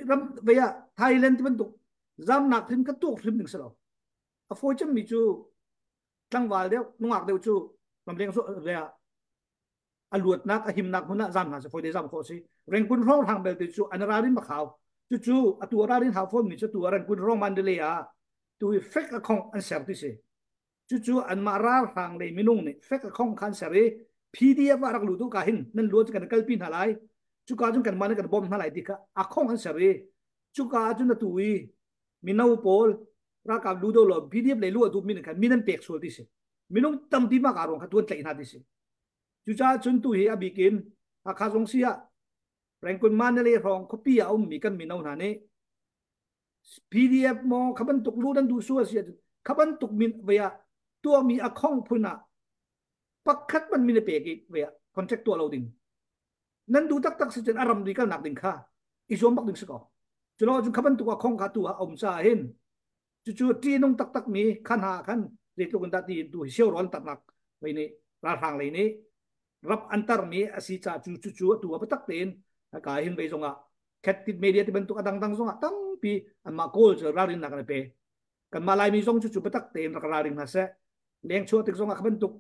ram ve ah Thailand ti bantuk zamnak hrim ka tuk hrim ding si lo. A fawi cemmi cu tlangval deuh nungak deuh cu ramleng ve ah a luatnak a himnak hmun ah zam hna seh fawi te zam khawh si. Rengkun hrawng hrang belte cu an ralrin makhau. Cucu atu ralrin hau fawn mi cu tu Rengkun hrawng Mandalay ah tu hi fek a khong an ser ti si. Cucu anmah ralhrang lei minung nih fek a khong khan ser i PDF ah rak lut u ka hin nan luan cu kan kalpi hna lai, cuka cun kanmah nih kan bawmh hna lai ti kha a khong an ser i cuka ah cun atu i mino pawl ralkap lu do lo PDF lei lu a duhmi nih khan min an pek sual ti si. Minung tampi mah ka ruang kha tuan tlaih hna ti si. Cucaah cun tu hi a bik in Hakha zong si ah Rengkun Mandalay hrawng khuapi ah a ummi kan mino hna nih PDF maw kha bantuk lu nan duh su a si ahcun kha bantuk min ve ah tuahmi a khong phun ah pakhat man min a pek i ve ah contract tuah lo ding. Nan duh taktak si cun a ram ri kalnak ding kha i zuam bak ding si ko. Culo cun kha bantuk a khong kha tu ah a um caah hin cucu ṭihnung taktak mi khan ha khan zeitluk in dah ti tu hi sio rawl taknak lei nih ralhrang lei nih rap an tarmi a si ca cu cucu atu a biatak tein ka hin ve zongah khat media ti bantuk a dangdang zongah tampi anmah kawl cu ralrinnak an pe. Kanmah Laimi zong cucu biatak tein rak ralring hna seh. Leng chuah tik zongah kha bantuk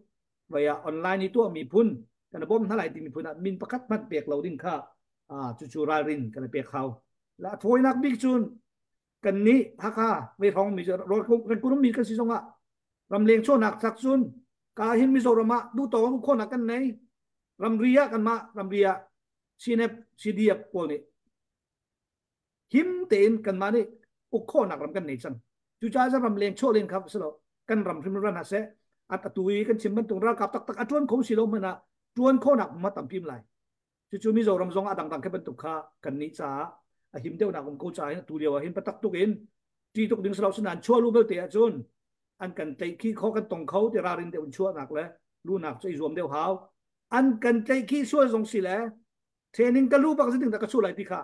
vaya online i tuah mi phun kan bawm hna lai timi phun ah min pakhat hmanh pek lo ding kha cucu ralrin kan pek hau. La thawinak bik cun kan nih Hakha vei hrawng mi kan kurum mi kan si zongah ramleng chuahnak chak cun ka hin Mizoram ah duhtawng khawhnak kan nei. Ramri ah kanmah ramri ah CNF CDF pawl nih him tein kanmah nih uk khawhnak ram kan nei cang. Cucaah cun ramleng chuah len kha si lo kan ram hrim ran ha seh. At atu i kan chim bantuk ralkap taktak a tuan kho si lo hmanh ah tuan khawhnak ma tampi lai. Cucu Mizoram zong a dangdang khe bantuk kha kan nih caah a him deuhnak um ko caah hin tu lio ah hin patak tuk in ṭi tuk ding si lo. Sinain chuah lu belte ahcun an kan tlaih khi kho kan tong kho ti ralrin deuh in chuahnak le lunak cu i zuam deuh hau. An kan tlaih khi sual zong si le training ka lu bak ding dah ka chuah lai ti kha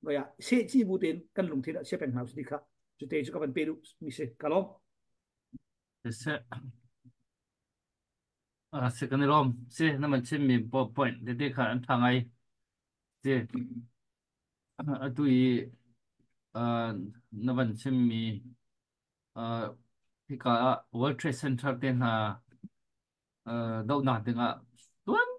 vaya seh ci bu tein kan lungthin ah chia peng hna ti kha cu te cu ka van pe duh mi si. Ka lawm. Siseh. Si kan i lawm. Si na man chimmi point tete kha an ṭha ngai. Si atu i na van chimmi hika ah World Trade Center te hna dohnak dingah tuan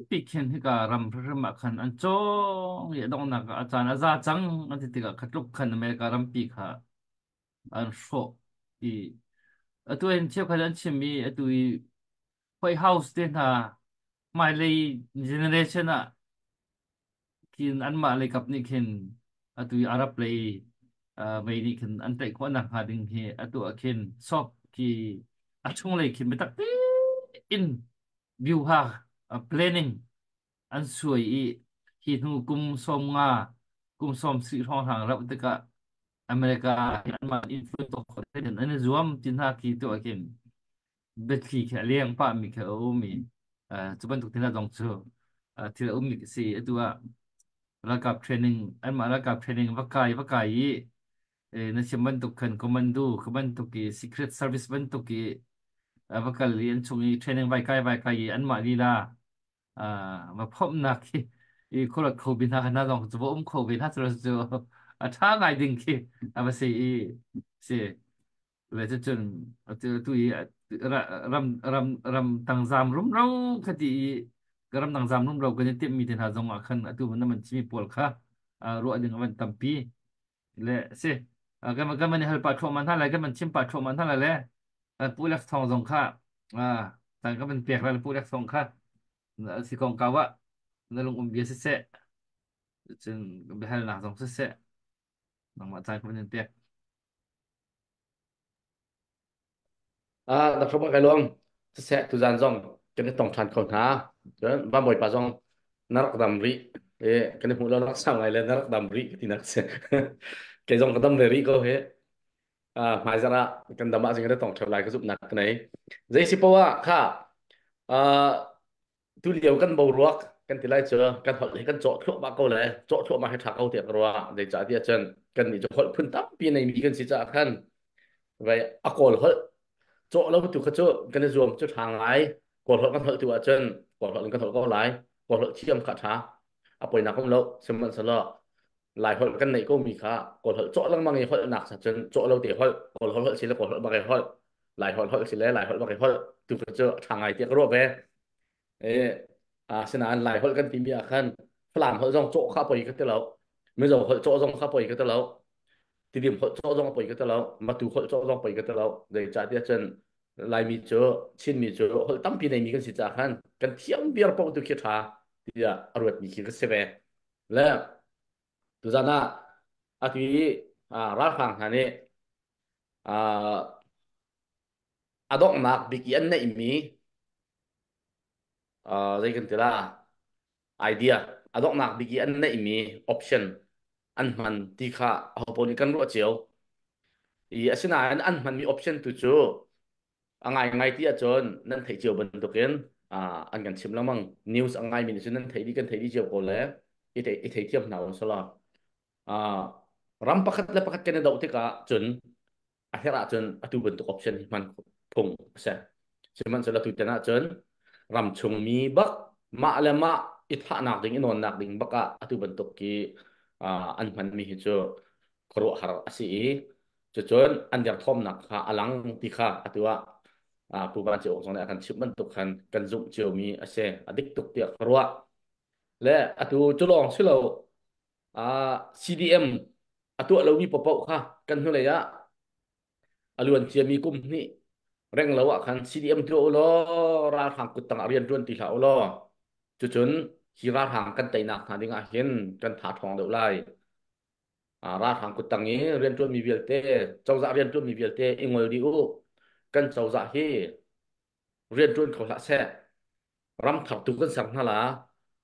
pi khin hika ram hrimhrim ah khan an cawng i a donghnak ah a caan a za cang an ti tikah kha tluk khan America rampi kha an hrawh i atu hin cheukhat an chim i atu i White House te hna hmailei generation ah khin anmah lei kap nih khin atu i Arab lei mei nih khin an tlaih khawh nak hnga ding hi atu ah khin soft khi a chunglei khin biatak tein view ha planning an suai i hi hnu kum 50 kum 70 hrawng hrang rauh tikah. America anmah influence tuah khawh ding an i zuam ti hna khi tu ah khin biathli khi a leng pah mi khi a um i cu bantuk thil hna zong cu thil a um mi si. Atu ah ralkap training, anmah ralkap training va kai i na chim bantuk khan commando ka bantuk i secret service bantuk i va kal i an chung i training vai kai i anmah lila va phomhnak khi i khuaruat kho bi hna hna zong cu va um kho ve hna cu cu a ṭha ngai ding khi a va si i si le cucun tu i ram ram ram tangzam rumro khati i ram dang rumro kan i timhmi te hna zong ah khan atu na man chimi pawl kha ruah ding a van tampi le si. Kan man hal pah thluahmah hna lai, kan man chim pah thluahmah hna lai le pu lek thong zong kha tan kan man pek lai. Pu lek thong kha si kong kau ah na lung um bia siseh, cun biahalnak zong siseh, nangmah caan kan in pek. Dr. Kai Luang, siseh tuzan zong kan i tong ṭhan kho hna. Cun van Bawipa zong na rak dam rih. E, kan i hmuh lo nak sang ngai le na rak dam rih ka ti nak si. Kei zong ka dam ve rih ko he. Hmaizarh ah kan dam ah zing kan i tong ṭheu lai ka zumhnak ka nei. Zei si poah kha tu lio kan boruak kan ti lai cu kan holh hi kan cawh thluahmah ko le cawh thluahmah hi ṭha ko tiah ka ruah. Zeicah tiah cun kan nih cu holh phun tampi neimi kan si caah khan vai a kawl holh cawh lo tu kha cu kan i zuam cu ṭha ngai. Kawl holh kan holh tu ahcun kawl holh in kan holh ko lai. Kawl holh thiam kha ṭha, a poinak um lo. Sihmanhsehlaw lai holh kan neih ko mi kha kawl holh cawh lengmang i holh nak cun cawh lo te holh, kawl holh holh si le kawl holh bak i holh, lai holh holh si le lai holh bak i holh tu kha cu ṭha ngai tiah ka ruah ve. E asinain lai holh kan timi ah khan Falam holh zong cawh kha poi ka ti lo, Mizo holh cawh zong kha poi ka ti lo, Tidim holh cawh zong poi ka ti lo, Matu holh cawh zong poi ka ti lo. Zeicahtiah cun Laimi cu, Chinmi cu holh tampi neimi kan si caah khan kan thiam viar paoh tu khi ṭha tiah a ruatmi khi ka si ve. Le tuzan ah atu i ralhrang hna nih a donghnak bik i an neihmi zei kan ti la idea, a donghnak bik i an neihmi option an hman ti kha aho paoh nih kan ruah cio i asinain an hmanmi option tu cu a ngaingai ti ahcun nan theih cio bantukin an kan chim lengmang. News a ngaimi nih cun nan theih dih, kan theih dih cio ko le i theithiam hna u sala. Ram pakhat le pakhat kan i doh tikah cun a herh ahcun atu bantuk option hi hman phung a si. Sihmanhsehlaw tutan ahcun ram chungmi bak mah le mah i thahnak ding, i nawnnak ding bak ah atu bantuk ki an hmanmi hi cu khuaruahhar a si i cucun an derthawmnak kha a lang ti kha atu ah Pu Van Ceu zong nih a kan chimh bantuk khan kan zumh ciomi a si. A dik tuk tiah ka ruah. Le atu cu lawng si lo, CDM a tuah lomi paohpaoh kha kan hnulei ah a luan ciami kum hnih reng lo ah khan CDM tuah u law ralhrang kut tangah rian ṭuan ti hlah u law cucun hi ralhrang kan teinak hna ding ah hin kan tha ṭhawng deuh lai. Ralhrang kut tang i rianṭuanmi vialte, cozah rianṭuanmi vialte i ngol dih u. Kan cozah hi rianṭuan kho hlah seh, ram thar tu kan ser hna la,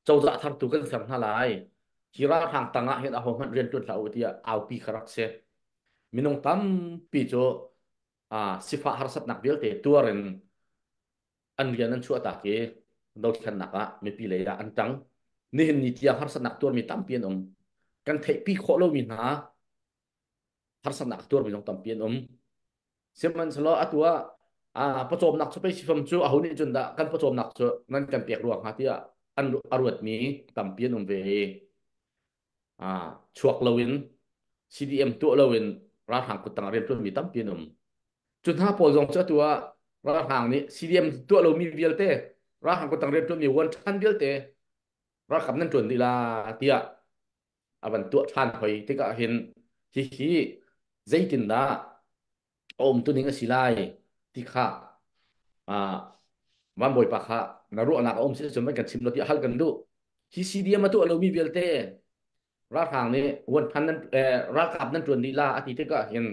cozah thar tu kan ser hna lai. Hi ralhrang tang ah hin ahohmanh rianṭuan hlah u tiah aupi kha rak si. Minung tampi cu sifah harsatnak vialte tuar in an rian an chuahtak i dothlennak ah mipi lei ah an ṭang. Nihin ni tiang harsatnak tuarmi tampi an um. Kan theihpi khawh lomi hna harsatnak tuarmi zong tampi an um. Sihmanhsehlaw atu ah pawcawmnak cu pei sifam cu aho nih cun dah kan pawcawmnak cu nan kan pek rua hnga tiah an a ruatmi tampi an um ve i chuak loin CDM tuah loin ralhrang kuttang ah rianṭuanmi tampi an um. Cu hna pawl zong cu atu ah ralhrang nih CDM tuah lomi vialte, ralhrang kuttang rianṭuanmi uan ṭhan vialte ralkap nan ṭuan dih la tiah a van tuah ṭhan hoi tikah hin hihi zeitindah a um tuning a si lai ti kha van Bawipa kha na ruahnak a um si cun van kan chim lo tiah hal kan duh. Hi CDM a tuah lomi vialte ralhrang nih uan phan nan ralkap nan ṭuan dih la a ti tikah hin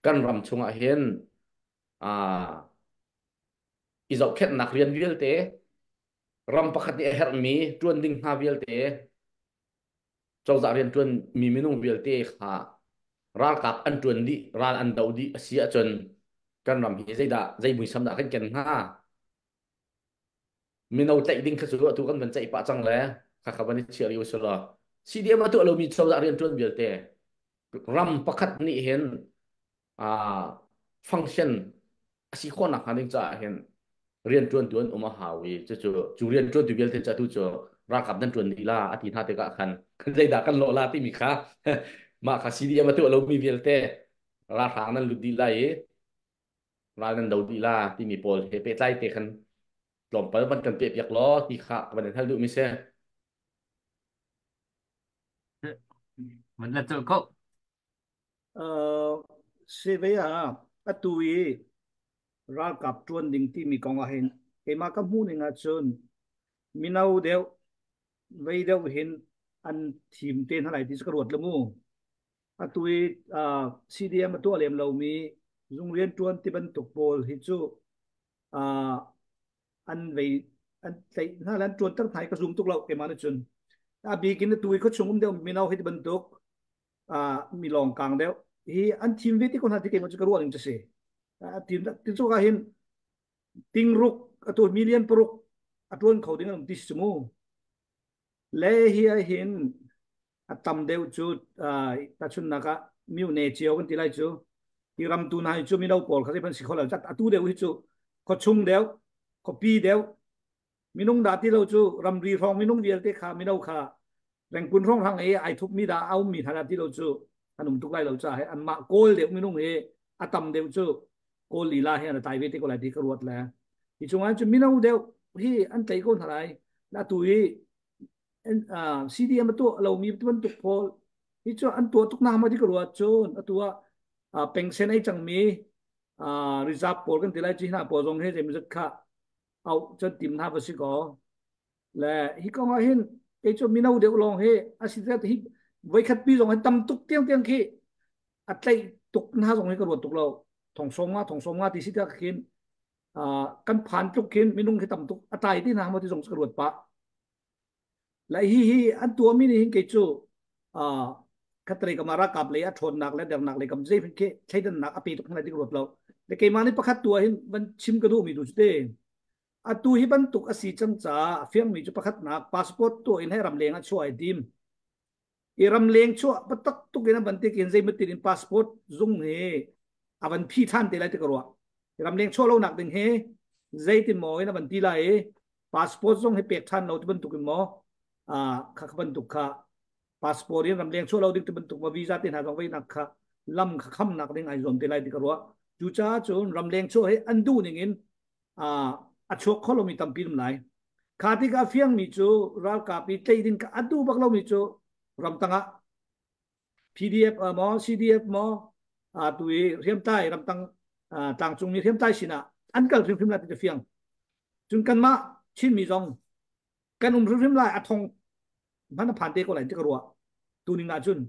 kan ram chungah hin i zohkhenhnak rian vialte, ram pakhat nih a herhmi ṭuan ding hna vialte, cozah rian ṭuan mi minung vialte kha Ralkap an ṭuan dih, ral an do dih a si ahcun kan ram hi zeidah zei muisam dah kan ken hnga? Mino tlaih ding kha cu atu kan van ceih pah cang le khakha van i chia rih usih law CDM a tuah lomi cozah rianṭuan vialte ram pakhat nih hin function a si khawhnak hnga ding caah hin rianṭuantu an um a hau i cucu cu rianṭuantu vialte cu atu cu ralkap nan ṭuan dih la a ti hna tikah khan zeidah kan lawh la timi kha mah kha CDM a tuah lomi vialte ralhrang nan lut dih lai i ral nan do dih la timi pawl he pehtlai te khan tlawmpal van kan peh piak law ti kha van in hal duh mi si. Van la col ko. Seve ah atu i ralkap ṭuan ding timi kong ah hin keimah ka hmuh ning ahcun mino deuh vei deuh hin an thim te hna lai ti cu ka ruat lo mu. Atu i CDM a tuah lem lomi zung rianṭuan ti bantuk pawl hi cu an vei an tlaih hna le an ṭuanter hna hi ka zum tuk lo keimah nih cun. A bik in atu i khuachung um deuh mino hi ti bantuk mi lawng kang deuh hi an thim ve ti ko hna ti keimah cu ka ruah ning cu si. Tim ti cu ka hin tingruk atu million paruk a ṭuan kho ding an um ti si cu mu. Le hi ah hin a tam deuh cu tahchunhnak ah myone cio kan ti lai cu hi ram tu hna hi cu mino pawl kha zei si kho lo atu deuh hi cu khuachung deuh khuapi deuh minung dah ti lo cu ramri hrawng minung vialte kha mino kha rengkun hrawng hrang i ai thup mi dah a um mi hna dah ti lo cu an um tuk lai lo ca he anmah kawl deuh minung hi a tam deuh cu kawl lila hi an tai ve te ko lai ti ka ruat le hi chungah cu mino deuh hi an tlei ko hna lai la tu hi CDM a tuah lomi bantuk pawl hi cu an tuah tuk na ma ti ka ruat cun atu ah pengsen ei cangmi reserve pawl kan ti lai chi hna pawl zong he zeimazat kha au cun tim hna va si ko le hi kong ah hin kei cu mino deuh lawng hi a si hi voikhat pi zong hi tam tuk tiang tiang khi a tlaih tuk hna zong hi ka ruat tuk lo thong sawm nga thong sawm nga ti si tak khin kan phan tluk khin minung khi tam tuk a tlai ti hna ma ti zong ka ruat pah Lai hi hi an tuahmi nih hin kei cu khatlei kam ah ralkap lei a ṭhawnnak le dernak lei kam zei khi thleidannak a pe tuk hna ti ka ruat lo. Le keimah nih pakhat tu ah hin van chim ka duhmi tu cu te atu hi bantuk a si cang caah a fiangmi cu pakhatnak passport tuah in hei ramleng ah chuah ai tim. I ramleng chuah patak tuk in a van tik in zeimatin in passport zung hi a van phi ṭhan te lai ti ka ruah. Ramleng chuah lonak ding hi zeitin maw in a van ti lai i passport zong hi pek ṭhan lo ti bantuk in maw kha kha bantuk kha passport in ramleng chuah lo ding ti bantuk ma visa te hna zong veinak kha lam kha khamnak ding ai zuam te lai ti ka ruah. Cucaah cun ramleng chuah hi an duh ning in a chuak kho lomi tampi um lai. Kha tikah fiangmi cu ralkap i tei ding a duh bak lomi cu ramtang ah PDF maw CDF maw tu i hriamtlai ramtang tlangcungmi hriamtlai sinah an kal hrimhrim lai ti fiang. Cun kanmah Chinmi zong kan um hrimhrim lai a thong hman a phan te ko lai ti ka ruah. Tu ning ah cun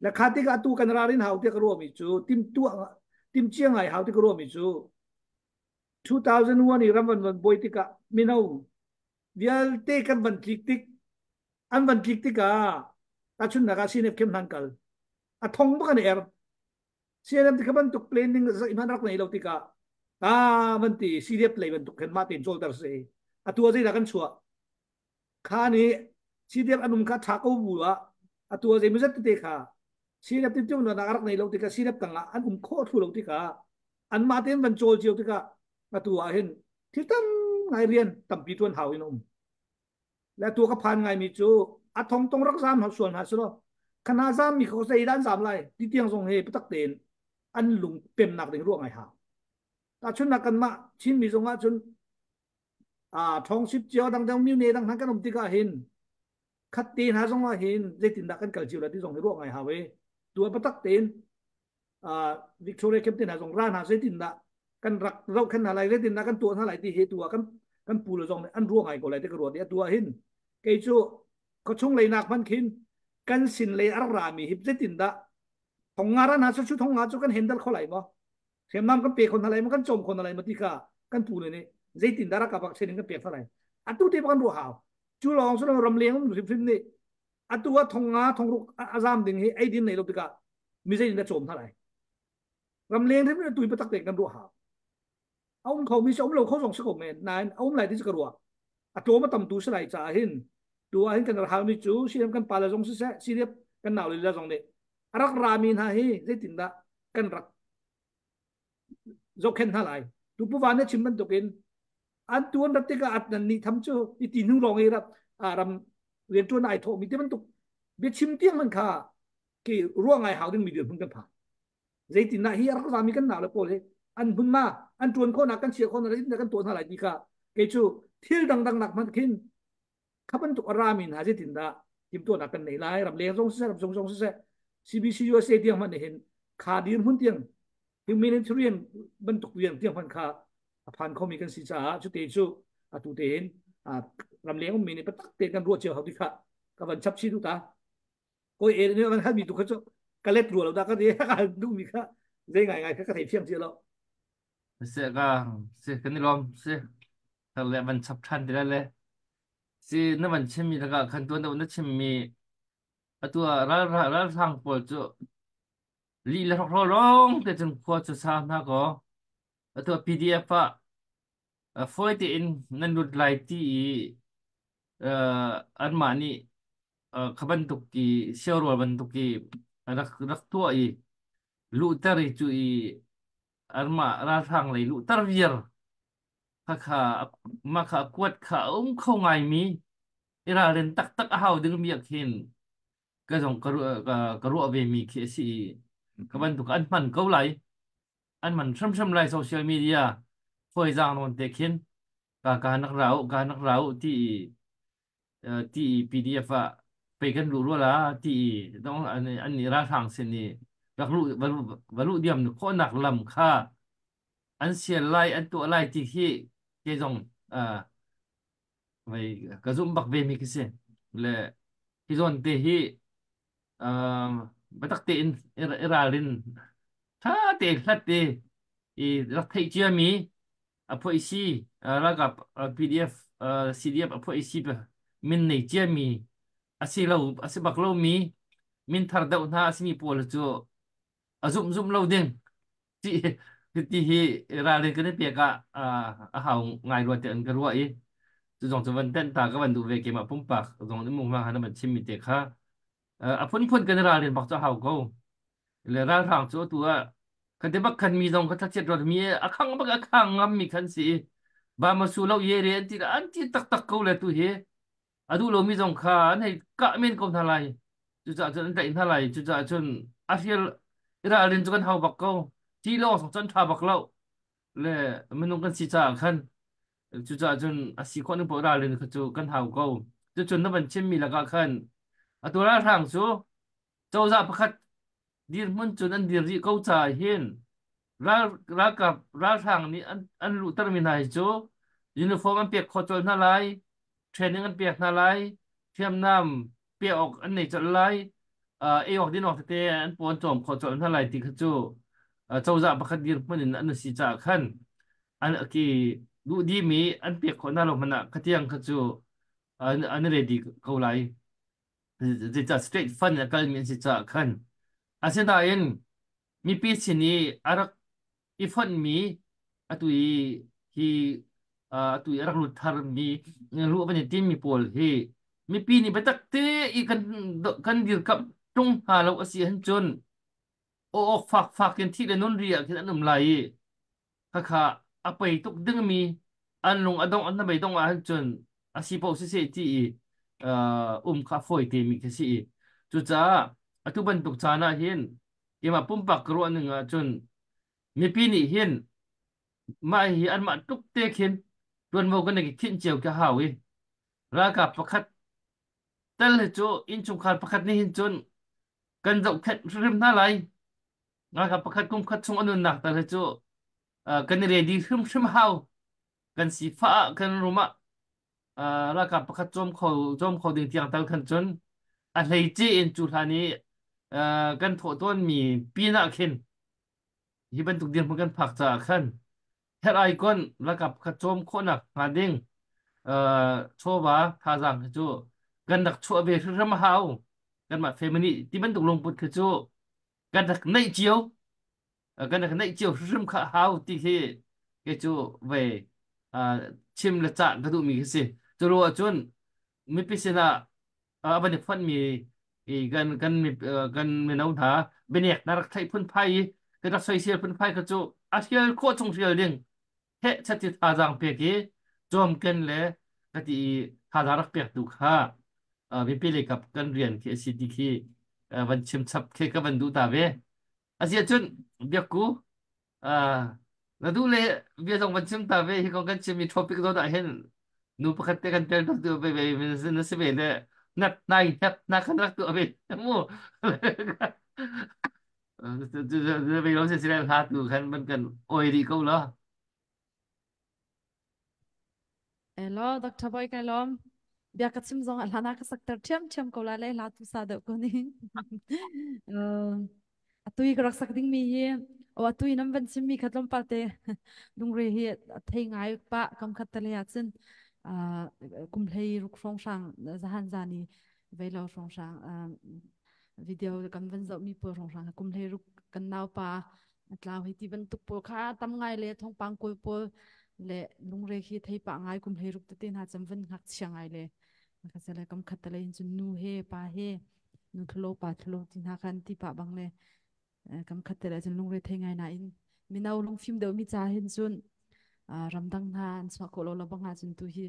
le kha tikah tu kan ralrin hau ti ka ruahmi cu tim tuah tim cia ngai hau ti ka ruahmi cu 2001 i ram van van buai tikah mino vialte kan van tlik tik an van tlik tikah tahchunhnak ah CNF khem hlan kal a thong bak an er CNF ti kha bantuk planning zeihmanh rak nei lo tikah ta van ti CDF lei bantuk khan mah tein cawlter si atu ah zeidah kan chuah kha nih CDF an um kha tha ko bu ah atu ah zeimawzat tete kha CNF ti tiu nak rak nei lo tikah CNF tangah an um khawh thlu lo tikah anmah tein van cawl cio tikah atu ah hin thil tam ngai rian tampi tuan hau in um le tu ka phan ngai mi cu a thong tong rak zam hau sual hna silo khana zam mi kho zei dan zam lai ti tiang zong he patak tein an lung pemnak ding ruah ngai ha ta chun na kan mah Chin mi zong ah cun a thong sip cio dang dang mi ne dang hna kan um tikah hin khat te hna zong ah hin zeitindah kan kal cio la ti zong hi ruah ngai hau e tu patak tein Victoria Captain hna zong ra hna zeitindah kan rak zohkhenh hna lai zeitindah kan tuah hna lai ti hi tu ah kan kan pu le zong nih an ruah ngai ko lai ti ka ruat i atu ah hin kei cu khuachung lei nak hmanh khin kan sin lei a rak rami hi zeitindah thong nga ra hna cu thong nga cu kan handle kho lai maw hriamnam kan pe kho hna lai maw kan cawm kho hna lai maw ti kha kan pu le nih zeitindah rak bak training kan pek hna lai atu te kan ruah hau cu lawng cu ramleng hrimhrim nih atu ah thong nga thong ruk a zam ding hi eidin nei lo tikah Mi zei in dah cawm hna lai? Ramleng hrim tui patak te kan ruah hau. A um kho mi si um lo kho zong si ko men nain a um lai ti si ka ruah. A tlawm a tam tu si lai caah hin tu ah hin kan rak hal mi cu CDF kan pale zong siseh CDF kan nau lila zong nih a rak ra mi hna hi zeitindah kan rak zohkhenh hna lai. Tu Pu Van nih chim bantukin an tuan rat tikah at nan nih tham cu i ti hnu lawng i ram rianṭuan ai thawh mi ti bantuk biachim tiang man kha ke ruah ngai hau ding mi dirhmun kan phan. Zeitindah hi a rak zami kan nau le pawl hi an hmunhma an ṭuan khawhnak kan chiah khawhnak zeitindah kan tuah hna lai ti kha kei cu thil dangdang nak hmanh khin kha bantuk a rami hna zeitindah timhtuahnak kan nei lai ramleng zong siseh ramchung zong siseh CBC USA tiang hmanh hin kha dirhmun tiang humanitarian bantuk rian tiang hmanh kha a phan khomi kan si caah cute cu atu te hin ramleng ummi nih patak te kan ruah cio hau ti kha ka van chap chi du ta. Koi e nih van halmi tu kha cu ka let rua lo dah ka ti ka hal duhmi kha zei ngai ngai kha ka thei fiang cia lo. Se ka se kan i lawm se thar le van chap than ti le si na van chimmi lakah khan tuan deuh na chimmi atu ah ral ralhrang pawl cu lih le hrokhrawl lawng te cun khua cu sa hna kaw atu ah PDF ah fawi tein nan lut lai ti i anmah nih kha bantuk i siarual bantuk i rak rak tuah i luhter i cu i anmah ralhrang lei luhter viar khakha mah kha kuat kha a um kho ngaimi i ralrin taktak a hau dingmi ah khin ka zong ka ruah ve mi khi a si i ka bantuk an hman ko lai. An man hrimhrim lai social media fawizaang nawn te khin ka ka nak ra u ka nak ra u ti i ti i PDF ah pei kan luh rua la ti i dong an an nih ralhrang sin i rak luh va luh diam khawhnak lam kha an sial lai an tuah lai ti khi ke zong vei ka zumh bak ve mi khi si le hi zawn te hi biatak tein i ralrin ṭha tein hlat te i rak theih ciami a phoihsi ralkap PDF CDF a phoihsi min nei ciami a si lo a si bak lomi min thar deuh hna a simi pawl cu a zumh zumh lo ding ti ti hi ralrin kan i pek ah a hau ngai rua te an ka ruah i cu zong cu van tenh ta ka van duh ve. Keimah pumpak zong in mung han van chimmi te kha a phunphun kan i ralrin bak cu a hau ko le ralhrang cu atu ah kan te bak khan mi zong kha thlachiat ruat mi a khang bak a khang ngam mi khan si ba ma su lo ye re an ti an ti taktak ko le tu hi a duh lomi zong kha an hei kah men ko hna lai. Cucaah cun an tlaih hna lai. Cucaah cun a hrial i ralrin cu kan hau bak ko. Ti lawng zong cu an ṭha bak lo le minung kan si caah khan cucaah cun a si khawh ning paoh ralrin kha cu kan hau ko. Cucun na van chimmi lakah khan atu ralhrang cu cozah pakhat dirhmun cun an dir rih ko caah hin ralkap ralhrang nih an luhtermi hna hi cu uniform an pek khawh colh hna lai, training an pek hna lai, hriamnam pek awk an nei colh lai, ei awk din awk tete an pawn cawm khawh colh hna lai ti kha cu cozah pakhat dirhmun in an si caah khan an ki duh dimi an pek khawh hna lo hmanh ah khatiang kha cu an ready ko lai. Zeicah state fund a kalmi an si caah khan. Asinain mipi sin i a rak i fonhmi atu i hi atu i a rak lut tharmi luh van i timmi pawl hi mipi nih biatak te i kan dirkamh ṭung hna lo a si ahcun aw awk fakfak in thih le nun ri ah khin an um lai i khakha a pei tuk dingmi an lung a dongh an hnabei dongh ahcun a si paoh siseh ti i um kha a fawi temi khi si i cucaah atu bantuk caan ah hin keimah pumpak ka ruah ning ahcun mipi nih hin mah hi anmah tluk te khin ṭuanvo kan i khinh cio khi a hau i ralkap pakhat tel hi cu innchungkhar pakhat nih hin cun kan zohkhenh hrimhrim hna lai. Ralkap pakhat kum khat chung a nunnak tal hi cu kan i ready hrimhrim hau. Kan sifah ah kan rum ah ralkap pakhat cawm kho ding tiang tal khan cun a hleice in cu hlan i kan thawh tawnmi pin ah khin hi bantuk dirhmun kan phak caah khan herh ai kon ralkap pakhat cawm khawhnak hnga ding chawva thazaang hi cu kan rak chuah ve hrimhrim a hau. Kanmah family ti bantuk lungput khi cu Kan rak neih cio kan rak neih cio hrimhrim kha hau ti khi kei cu ve chim le cah ka duhmi khi si. Cu ruah ahcun mipi sinah a van i fonhmi i kan kan kan mino hna bianek na rak theih phunphai i kan rak soisel phunphai kha cu a hrial khawh chung hrial ding heh chati thazaang pek i cawmken le ka ti i thazaang rak pek tu kha mipi lei kap kan rian khi a si ti khi van chim chap khi ka van duh ta ve. Asiah cun biakku na duh le bia zong van chim ta ve. Hi kong kan chimmi topic zawn ah hin nu pakhat te kan tel tuk tu ve ve na si ve le nat nai nat na kan rak tu ve mu ve lo se sile hla tu khan ban kan oi ri ko lo. Hello, Dr. Boy kai lom. Bia ka chim zong hla na ka sakter thiam thiam ko la le hla tu sa deuh ko ni. Atui ka rak sak ding mi hi o atui nam van chim mi kha tlawmpal te lungre hi thei ngai pa kam khat te le ah cun kum hlei ruk hrawng hrang zahan zani veilo hrawng hrang video kan van zoh mi pawl hrawng hrang kum hlei ruk kan nau pa tlau hi ti bantuk pawl kha tam ngai le thongpang kawl pawl le lungre khi thei pa ngai kum hlei ruk tete hna cam van ngak chia ngai le ka sele kam khat te le hin cun nu he pa he nu thlo pa thlo ti hna khan ti pa bang le kam khat te le cun lungre thei ngai na in mino lungfim deuh mi cha hin cun ramdang hna an chuah khawh lo lo bang cun tu hi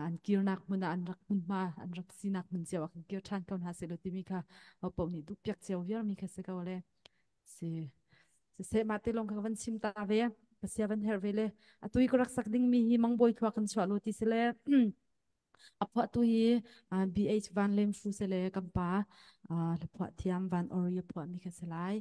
an kirnak hmun ah an rak hmunhma an rak sinak hmun cio ah kan kir ṭhan ko hna seh timi kha hopoh nih duh piak cio viar mi kha si ko le si siseh mah te lawng kha van chim ta ve ka sia van herh ve le atui ka rak sak ding mi hi mangbawi thua kan chuah lo ti si le a phuahtu hi BH Van Lem Fu se le kan pa hlaphuah thiam Van Ori a phuah mi kha si lai.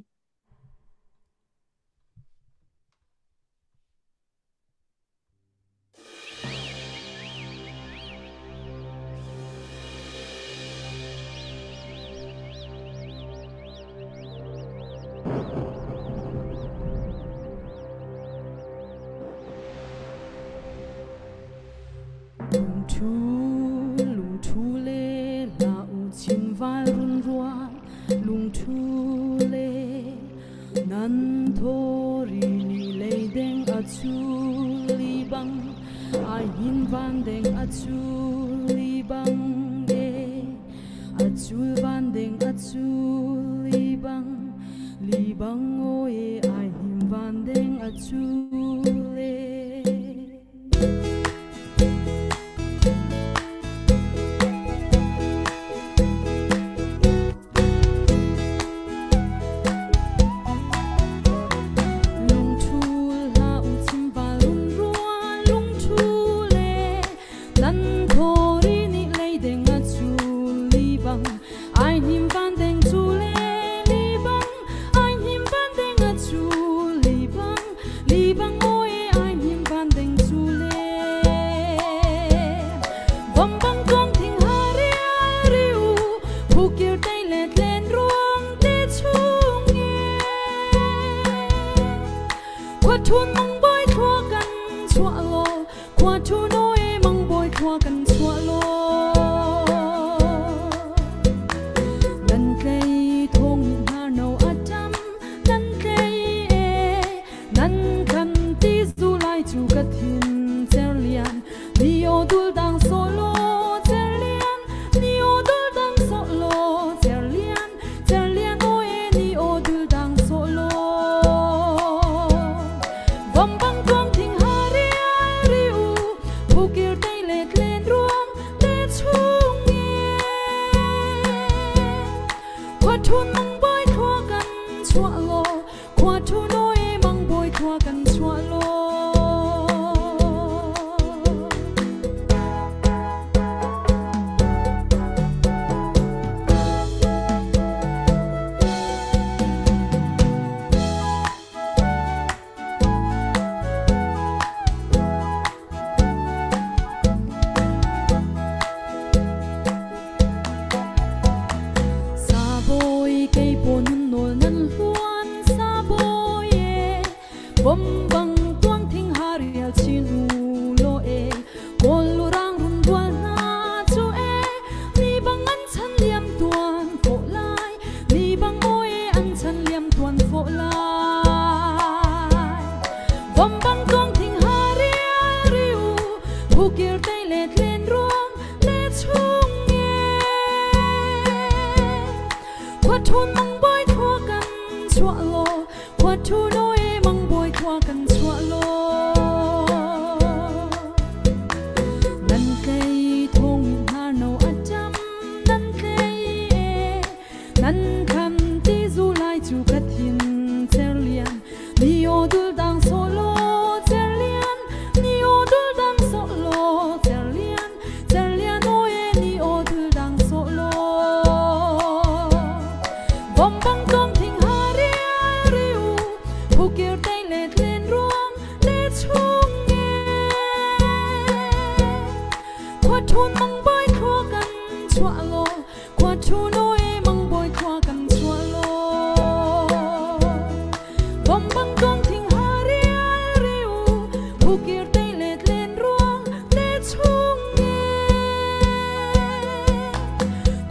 Lungthu, lungthu le hla u chin vai run rual lungthu le nan thori ni lei deng a chu li bang ai hin van deng a chu li bang e a chul van deng a chu li bang li bang o e ai him van deng a chu le. Lungthu hlah u chimval run rual lungthu le nan thori nih leideng a chul li bang ai hnim van deng chu le li bang ai hnim van deng a chu li bang li bang oi ai hnim van deng chu le vom bang tuang thing ha rial riu phukir tei le tlen ruang te chung nge khua thun mang boi thua kan chua lo khua thu noi mang boi thua kan chua lo nan tlei thong hna no atam nan tlei e nan kan ti zu lai chu ka thin cer lian ni o dul dang solo cer lian ni o dul dang solo cer lian cer lian o e ni o dul dang solo vom bang tuang thing ha rial riu phukir tei le tlen ruang te chung nge khua thun mang boi thua kan chua lo khua thu noi mang boi thua kan chua lo. Phukir tei le tlen ruang le chung nge Khua thun mang boi thua kan chua lo Khua thu noi mang boi thua kan chua lo Nan tlei thong hna no atam nan tlei e Nan kham ti zu lai chu ka thin cer lian Ni o dul dang solo cer lian Ni o dul dang solo cer lian Cer lian o e ni o dul dang solo Bom bang tong thing ha ri riu Phukir tei le tlen ruang le chung nge Khua thun mang boi thua kan chua lo Khua thu noi mang boi thua kan chua lo Bom bang tong thing ha ri riu Phukir tei le tlen ruang le chung nge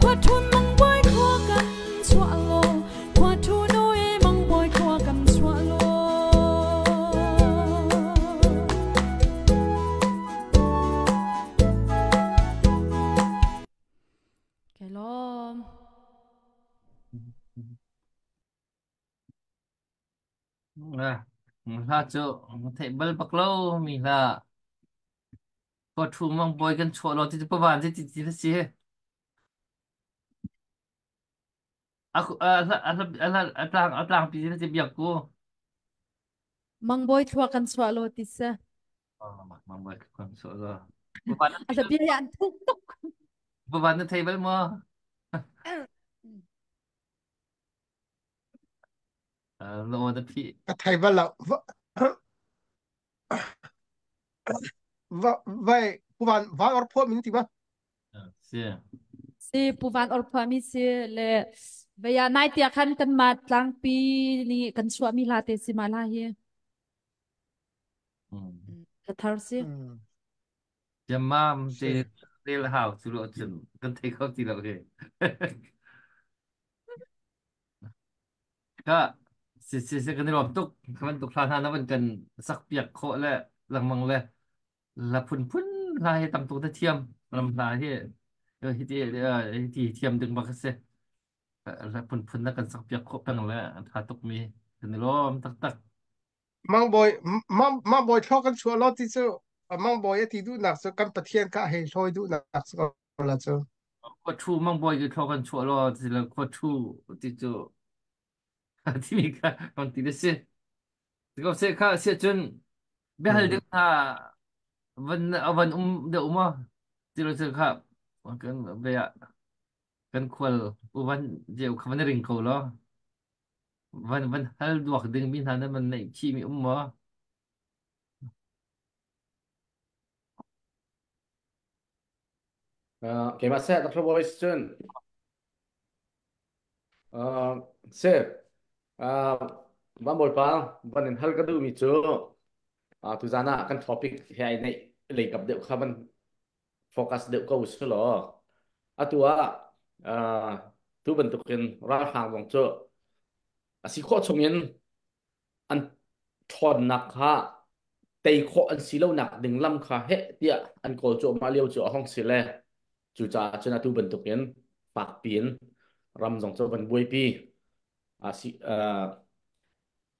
Khua thun mang boi thua kan chua lo Khua thu noi mang boi thua kan chua lo Kei lawm. Hla cu theih bal bak lo mi hla khua thu mang bawi kan chuah lo ti cu pavan ti ti ti si. A a tlang a tlang pi ti biak ku. Mang bawi thlua kan chuah lo ti si. Mang bawi kan chuah lo. Pavan A hla bia hi an thuk tuk. Pavan na thei bal maw? Na aw na phih. Ka thei bal lo. Va vai pu van van or phuah min ti ma? Si. Si Pu Van Or phuahmi si le veia nai tia khan kan ma tlangpi nih kan chuahmi hla te si ma hla hi. Ka thar si. Jamam te Si. rel hau cu lo cun kan thei kho ti lo hi. Ka si si si kan i lawm tuk. Kan bantuk hla hna na van kan sak piak khawh le lengmang le la phunphun hla hi tam tuk na thiam. Ram hla hi hi ti hi ti thiam ding bak a si. La phunphun na kan sak piak khawh peng le a tha tuk mi kan i lawm taktak. Mangbawi Mangbawi thlo kan chuah lo ti cu Mangbawi a ti duhnak cu kan Pathian kha a hei hlawi duhnak cu ko la cu. Khua thu Mangbawi ki thlo kan chuah lo ti le khua thu ti cu timi kha kan ti le si. Ko se kha sia cun biahal ding hna van van um deuh ma ti lo cu kha kan bia kan khual uvan jeu kha van ring ko lo van van hal duak ding mi hna nan man neih chih mi um maw? Keimah seh Dr. Voice cun se van bawipa van in hal ka duh mi cu tuzan ah kan topic he ai neih leikap deuh kha van focus deuh ko su law atu ah tu bantukin ralhrang zong cu a si khawh chungin an ṭhawnnak kha tei khawh an si lonak ding lam kha heh tiah an kawl cuahmah lio cu a hong si le cucaah cun atu bantukin fakpi in ram zong cu van buaipi a si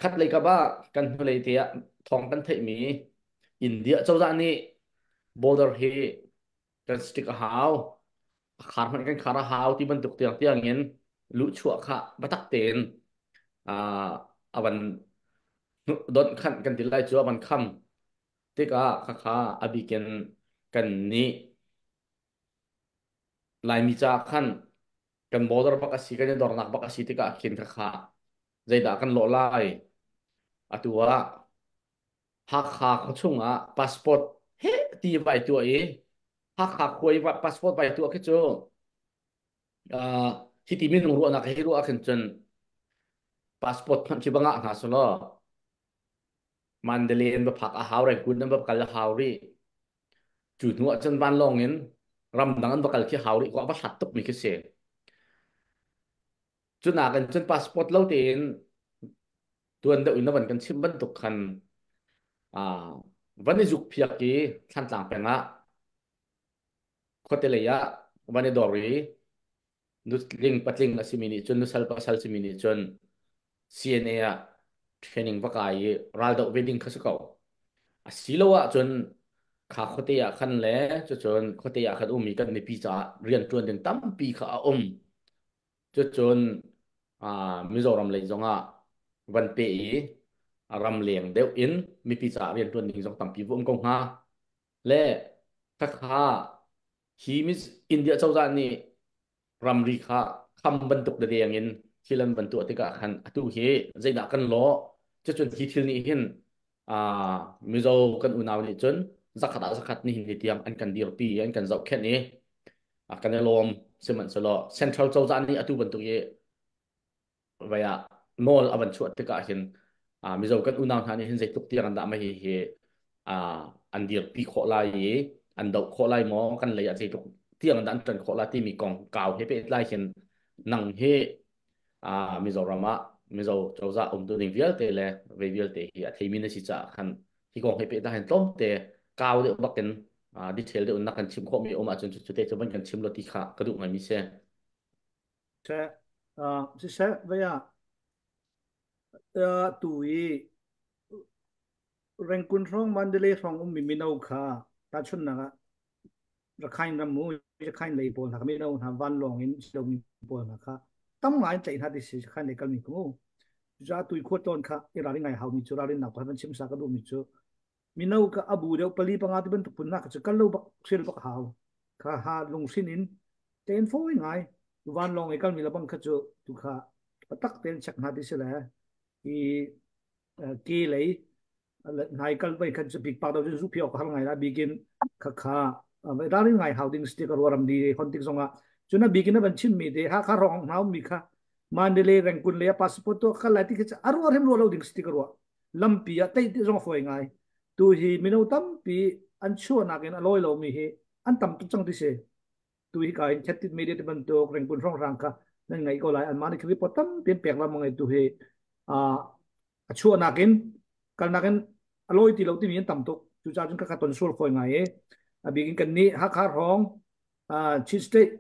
khat lei kap ah kan hnulei te ah thawng kan theihmi India cozah nih border hi kan stick a hau a khar hmanh kan khar a hau ti bantuk tiang tiang in luhchuah kha biatak tein a van donh khanh kan ti lai cu a van kham tikah khakha a bikin kan nih Laimi caah khan kan border bak a si kan i dornak bak a si tikah khin khakha zeidah kan lawh lai atu ah Hakha khuachung ah passport he ti vai tuah i Hakha khua i passport vai tuah khi cu hi ti minung ruahnak hi ruah khin cun passport hmanh khi ba ngah hna selaw Mandalay in va phak a hau Rangoon in va kal a hau rih cu hnu ah cun vanlawng in ramdang an va kal khi hau rih ko a va hlat tuk mi khi si cu nakin cun passport lo tein tuan deuh in na van kan chim bantuk khan van i zuk phiak i Thlantlang peng ah Khuate lei ah van i dor i nutling patling a simi nih cun nusal pasal simi nih cun CNA ah training va kai i raldoh ve ding kha si ko. A si lo ahcun kha khuate ah khan le cucun khuate ah khan ummi kan mipi caah rian ṭuan ding tampi kha a um. Cucun Mizoram lei zongah van pe i ram leng deuh in mipi caah rian ṭuan ding zong tampi va um ko hnga. Le khakha hi India cozah nih ramri kha kham bantuk deng in thil an van tuah tikah khan atu hi zeidah kan lawh cucun hi thil nih hin Mizo kan unau nih cun zakhat ah zakhat nihin ni tiang an kan dirpi i an kan zohkhenh i kan i lawm. Sihmanhsehlaw central cozah nih atu bantuk i vai ah nawl a van chuah tikah hin Mizo kan unau hna nih hin zeitluk tiang an dah mah hi hi an dirpi khawh lai i an doh khawh lai maw, kan lei ah zeitluk tiang an dah an ṭan khawh lai timi kong kau he pehtlai hin nang hi Mizoram ah Mizo cozah umtu ning vialte le ve vialte hi a theimi na si caah khan hi kong he pehtlai hin tlawmte kau deuh bakin detail deuh na kan chim khawhmi um ahcun cu te cu van kan chim lo ti kha ka duh ngaimi si. Seh, siseh, vei ah tu i Rengkun hrawng Mandalay hrawng ummi mino kha tahchunhnak ah Rakhine ram mu Rakhine lei pawl hna kha mino hna vanlawng in silomi pawl hna kha tam ngai in tlaih hna ti si Rakhine lei kalmi kha mu. Cucaah tui khua tlawn kha i ralrin ngai haumi cu ralrinnak pakhat van chim sa ka duhmi cu mino ka abu deuh pali panga ti bantuk phun hna kha cu kal lo bak hrial bak hau kha ha lungsin in ten fawi ngai vanlawng i kalmi labang kha cu tu kha patak ten check hna ti si le i ke lei nai kal vai khan cu bik pak do zu phi ok har ngai la bikin kha kha ralrin ngai hau ding stick ro ram di hon tik zonga chuna bikin ban chim mi te ha kha rong nau mi kha Mandalay Rangoon le passport to kha lai ti kha aru rem ro lo ding stick ro lampi ah tei ti zong foi ngai tu hi mino tampi an chuahnak in a lawi lomi hi an tam tuk cang ti si. Tu hi ka in khettit media te bantuk Rengkun hrawnghrang kha nan ngai ko lai. An mah nih report tampi an pek la mang tu hi a chuahnak in kalnak in a lawi ti lo timi an tam tuk. Cucaah cun ka ka ton sual khoi ngai i a bik in kan nih Hakha hrawng Chin State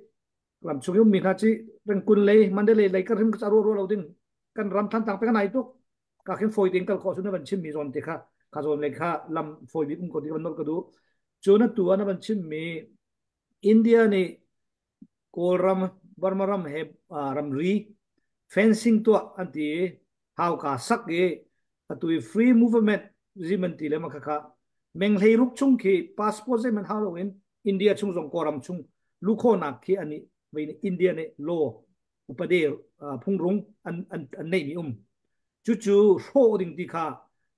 ram chung i ummi hna ci Rengkun lei Mandalay lei kan rim ka ro ro lo ding kan ram than tang pe kan ai tuk ka khin fawi tein kal khawh cu na van chimmi zawn te kha kha zawn le kha lam fawi bik um ko ti ka van nolh ka duh. Cu na tu ah na van chimmi India nih Kawlram Burma ram he ramri fencing tuah an ti i hauka sak i atu i free movement zim an ti le ma kha kha meng hlei ruk chung khi passport zeihmanh hau loin India chung zong Kawlram chung lukhawnak khi ani vei India nih law upade phungrung an an an neihmi um. Cucu hrawh ding ti kha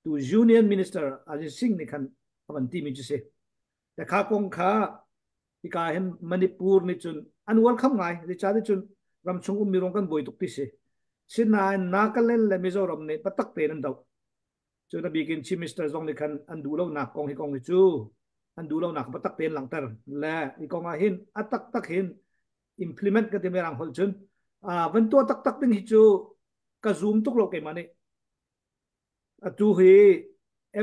tu Union Minister Ajit Singh nih khan a van timi cu si. Te kha kong kha hika hin Manipur nih cun an welcome ngai. Zeicahti cun ramchung ummi rong kan buai tuk ti si. Sinain Nagaland le Mizoram nih patak tein an doh. Cu na bikin Chief Minister zong nih khan an duh lonak kong hi kong hi cu an duh lonak patak tein langhter le hi kong ah hin a taktak hin implement ka ti mirang holh cun van tuah taktak ding hi cu ka zoom tuk lo keimah nih. Atu hi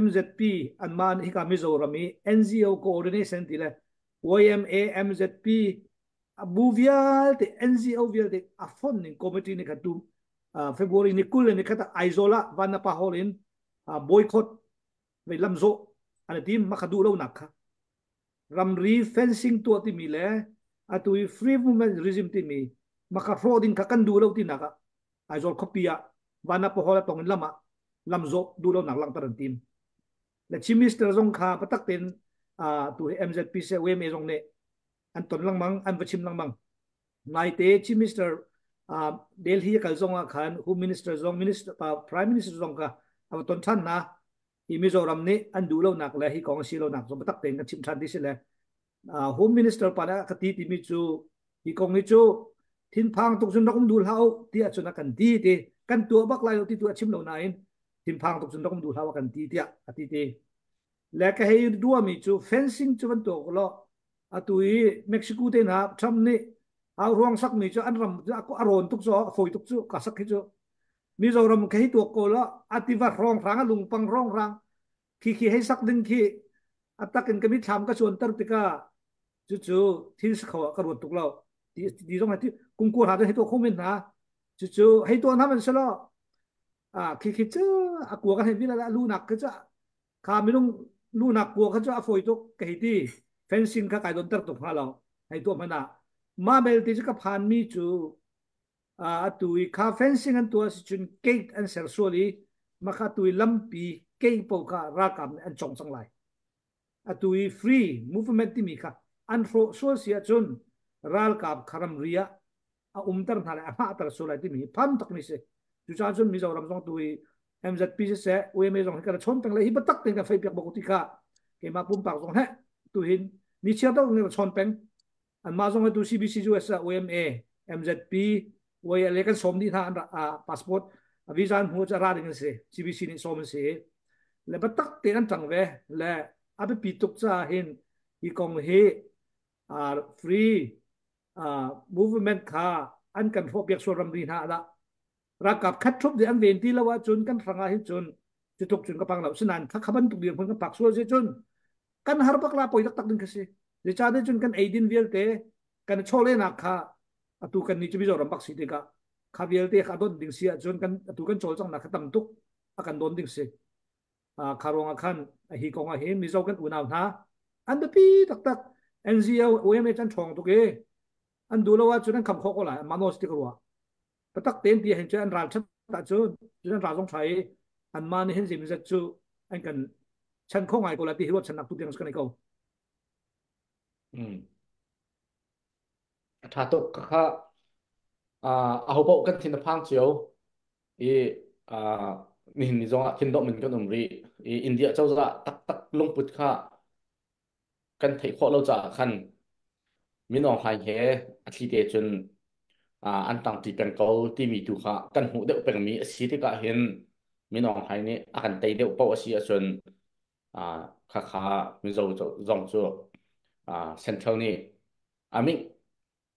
MZP anmah nih hika Mizoram i NGO coordination ti le YMA MZP bu vialte NGO vialte a fon ning committee nih khan tu February ni 20 ni khat Aizawl ah Vanapa Hall in boycott vei lamzawh an i tim. Mah kha duh lonak kha ramri fencing tuah timi le atu i free movement regime timi mah kha hrawh ding kha kan duh lo tinak ah Aizawl khuapi ah Vanapa Hall a tong in lam ah lamzawh duh lonak langhter an tim. Le Chief Minister zong kha patak tein tu hi MZP se WMA zong nih an ton lengmang, an va chim lengmang. Naite Chief Minister Delhi kal zong ah khan Home Minister zong Minister Prime Minister zong kha a va ton than hna. Hi Mizoram nih an duh lonak le hi kong a si lonak zong biatak tein kan chim than ti si le Home Minister pa nih a ka ti timi cu hi kong hi cu thinphang tuk cun rak um duh hlah u tiah cun a kan ti ti kan tuah bak lai lo ti tu a chim lo nain thinphang tuk cun rak um duh hlah u a kan ti tiah a ti ti. Le ka hei ruahmi cu fencing cu van tuah law atu i Mexico te hna Trump nih au ruang sakmi cu an ram a rawn tuk cu a fawi tuk cu ka sak hi cu Mizoram ka hi tuak ko la a tiva hrawng hrang a lungpang hrawng hrang khi khi hei sak ding khi a tak in ka mitthlam ka chuanter tikah. Cucu thil si kho ah ka ruat tuk lo. Ti ti zong ti kungkur ha hei to kho men hna. Cucu hei to hna man selo. A khi khi cu a kua kan hei mi la lu nak kha kha minung lu nak kua kha cu a foi tuk ka hei ti. Fencing kha kai don ter tuk hnga lo. Hei to hmana. Ma bel ti cu ka phan mi cu atu i kha fencing an tuah si cun gate an ser sual i makha tu i lampi gate paoh kha ralkap nih an cong cang lai. Atu i free movement timi kha an hrawh sual si ahcun ralkap kha ramri ah a umter hna lai a hngahter sual lai timi hi pham takmi si. Cucaah cun Mizoram zong tu i MZP siseh UMA zong hi kan chawn peng le hi biatak tein kan fei piak bak ti kha keimah pumpak zong he tu hin ni chiar deuh in chawn peng. Anmah zong atu CBC US ah UMA, MZP, YLA kan sawm dih hna an passport visa an hmu cu ra ding an si. CBC nih sawm an si. Le biatak tein an ṭang ve. Le a biapi tuk caah hin hi kong hi free movement kha an kan hrawhpiak sual ramri hna ah ralkap khat ṭhup nih an ven ti lo ahcun kan hrang ah hin cun cutluk cun ka pang lo. Sinain kha kha bantuk dirhmun kan phak sual si cun kan har bak la poi taktak ding kha si. Zeicahtiah cun kan eidin vialte kan chawlehnak kha atu kan nih cu Mizoram bak si tikah kha vialte kha don ding si ahcun kan atu kan cawlcanghnak kha tam tuk a kan don ding si. Kha ruangah khan hi kong ah hin Mizo kan unau hna an biapi taktak. NGO OMH an ṭhawng tuk i an duh lo ahcun an kham khawh ko lai manos ti ka ruah. Biatak tein ti hin cun an ral ṭhat ahcun cun an ral zong ṭha i anmah nih hin zeimawzat cu an kan chan kho ngai ko lai ti hi ruahchannak tu tiang cu kan nei ko. A ṭha tuk kha aho paoh kan thin a phang cio i nihin ni zongah thin dawh min kan um rih i India cozah taktak lungput kha kan theih khawh lo caah khan Min Aung Hlaing he a thli te cun an tangṭi peng ko timi tu kha kan hmuh deuh pengmi a si tikah hin Min Aung Hlaing nih a kan tei deuh paoh a si ahcun khakha Mizo zong cu Central nih a ming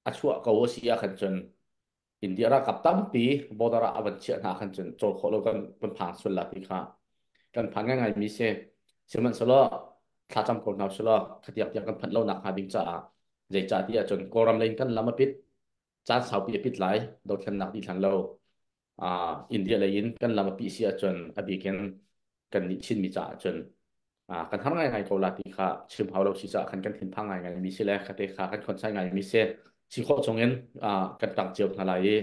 a chuah ko a si ah khan cun India ralkap tampi border ah a van chiah hna khan cun cawl khawh lo kan kan phang sual la ti kha kan phan ngaingai mi si. Sihmanhsehlaw thlacam ko hna usih law khatiang tiang kan phanh lo nak hnga ding caah zeicah ti ahcun Kawlram lei in kan lam a pit caan saupi a pit lai dothlennak dih hlan lo India lei in kan lam a pih si ahcun a bik in kan nih Chinmi caah cun kan har ngaingai ko la ti kha chim hau lo si caah khan kan thinphang ngaingai mi si le khate kha kan khonsai ngai mi si si khawh chung in kan tang cio hna lai i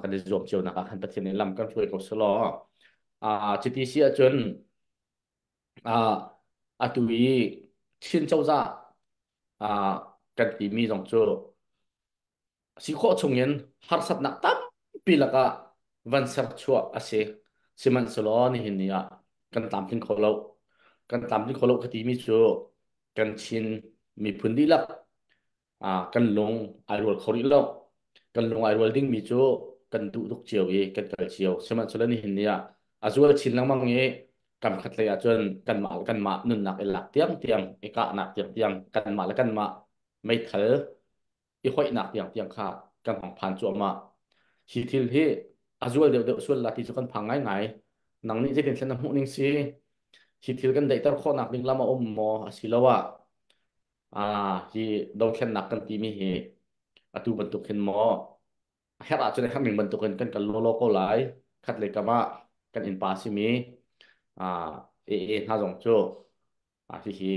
kan i zuam cio nak ah khan Pathian nih lam kan hruai ko selaw chiti si ahcun atu i Chin cozah kan timi zong cu si khawh chungin harsatnak tampi lakah van serchuah a si. Sihmanhsehlaw nihin ni ah kan tlamtling kho lo. Kan tlamtling kho lo ka timi cu kan Chin miphun dihlak kan lung ai rual kho rih lo. Kan lung ai rual dingmi cu kan duh tuk cio i kan kal cio. Sihmanhsehlaw nihin ni ah a zual chin lengmang i kam khat lei ah cun kanmah le kanmah nunnak i lak tiangtiang i kahnak tiangtiang kanmah le kanmah meithal i hoihnak tiangtiang kha kan hong phan cuahmah. Hi thil hi a zual deuhdeuh sual la ti cu kan phang ngaingai. Nang nih zeitin thlen na hmuh ning si? Hi thil kan daihter khawhnak ding lam a um maw? Asiloah hi dothlennak kan timi hi atu bantuk hin maw a herh ahcun a herh ning bantukin kan kal lawlaw ko lai. Khat lei kam ah kan innpa simi AA hna zong cu hihi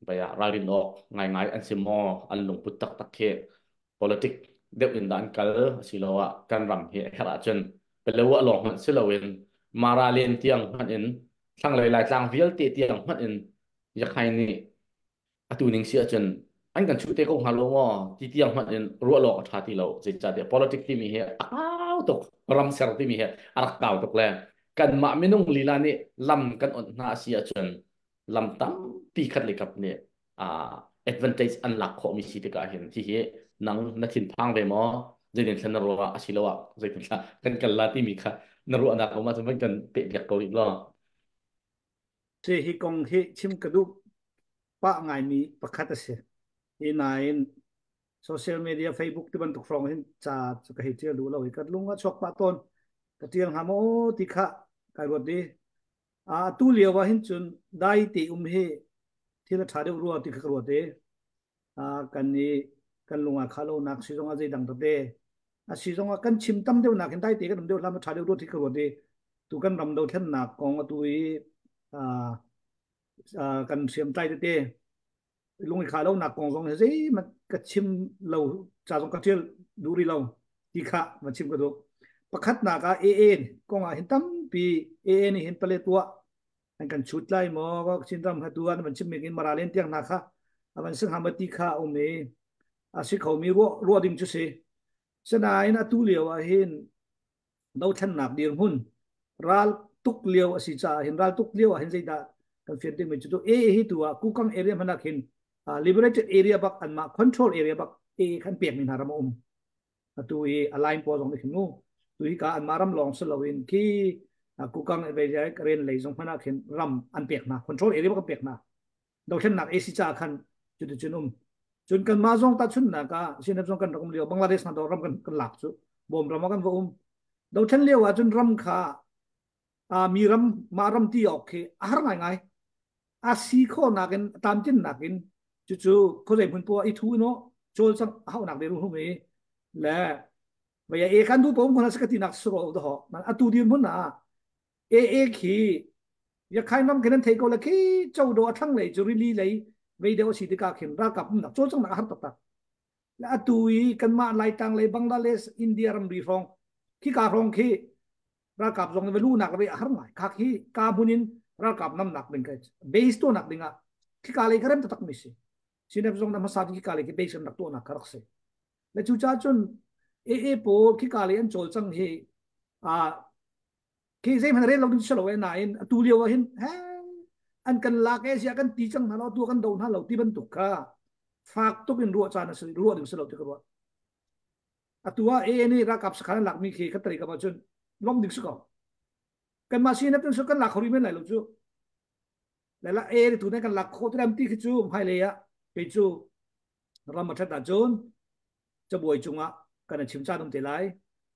baya ralrin awk ngaingai an si maw? An lungput taktak khi politic deuh in dah an kal asiloah kan ram hi a herh ahcun Palawa lawng hmanh si loin Mara len tiang hmanh in thlanglei Laitlang vialte tiang hmanh in Yakhai nih atu ning si ahcun an kan chuh te ko hnga lo maw ti tiang hmanh in ruah lawng a ṭha ti lo. Zeicahtiah politics timi hi a kau tuk, ram ser timi hi a rak kau tuk le kanmah minung lila nih lam kan onh hna a si ahcun lam tampi khat le kap nih advantage an lak khawhmi si tikah hin hihi nang na thinphang ve maw? Zeitin thlen na ruah asiloah zeitin thla kan kal la timi kha na ruahnak um ahcun van kan pehpiak ko rih law. Si hi kong hi chim ka duh pah ngaimi pakhat a si. Hi nain social media Facebook ti bantuk hrawng hin ca cu ka hei tial duh lo i ka lung a chuak pah tawn. Ka tial hnga maw ti kha kai ruat di. A tu lio ah hin cun dai te um hi thil a ṭha deuh rua ti kha ka ruat i. Kan i kan lung a khah lonak si zongah zeidang tete a si zongah kan chim tam deuh nak in dai te kan um deuh hlam a ṭha deuh ruat hi ka ruat i tu kan ram dothlennak kong atu i kan hriamtlai tete lung i khah lonak kong zong hi zeihmanh ka chim lo ca zong ka ṭial duh rih lo ti kha va chim ka duh. Pakhatnak ah AA kong ah hin tampi AA nih hin Paletwa an kan chut lai maw Chin ram kha tu an van chim in Mara len tiang hna kha a van sing hama ti kha um i a si khomi ruah ruah ding cu si. Sinain atu lio ah hin dothlennak dirhmun ral tuk lio a si caah hin ral tuk lio ah hin zeidah kan fian ding mi cu A hi tu ah Kukang area hmanak hin liberated area bak anmah control area bak A khan pek mi hna ram a um. Atu i align pawl zong nih khin mu tu hi ka anmah ram lawng si loin khi Kukang ren lei zong hmanh ah khin ram an pek hna, control area bak an pek hna. Dothlennak AC ca khan cuti cun um. Cun kanmah zong tahchunhnak ah CNF zong kan rak um lio Bangladesh hna do ram kan lak cu bawm ram ah kan va um. Dothlen lio ah cun ram kha mi ram mah ram ti awk khi a har ngaingai. A si khawhnak in tamtinnak in cucu khuazei hmun poah i thu in aw cawlcangh a hauhnak de rum i le vaya e kan du pom khona sakati nak suro do ho atu dir mun na e e khi ya khai nam khen thei ko la khi châu do athlang lei chu rili lei vei deuh si tika khin ralkap um nak cawlcangh nak har tak tak. La atu i kanmah Laitlang lei Bangladesh India ram ri hrawng khi ka hrawng khi ralkap zong va luhnak le a har ngai. Kha khi ka hmun in ralkap namnak ding ka base to nak ding ah khi ka lei ka rem tak mi si. Sinep zong na hmasa khi ka lei khi base rak to nak ka rak si. Le cu cha cun AA pawl khi ka lei an chawl cang hi a khi zei hmanh rel lo ding si lo e nain atu lio ah hin he an kan lak e sia kan ti cang hna lo tu kan do hna lo ti bantuk kha fak tuk in ruah caan a si ruah ding si lo ti ka ruah. Atu ah AA nih ralkap sakhan an lakmi khi ka tari ka cun lom ding si ko. Kanmah sin kan kan lak kho rih men lai lo cu. Le la A tu ne kan lak kho ti ti khi cu hmailei ah kei cu ram a that ahcun cabuai cungah kan chim caan um te lai.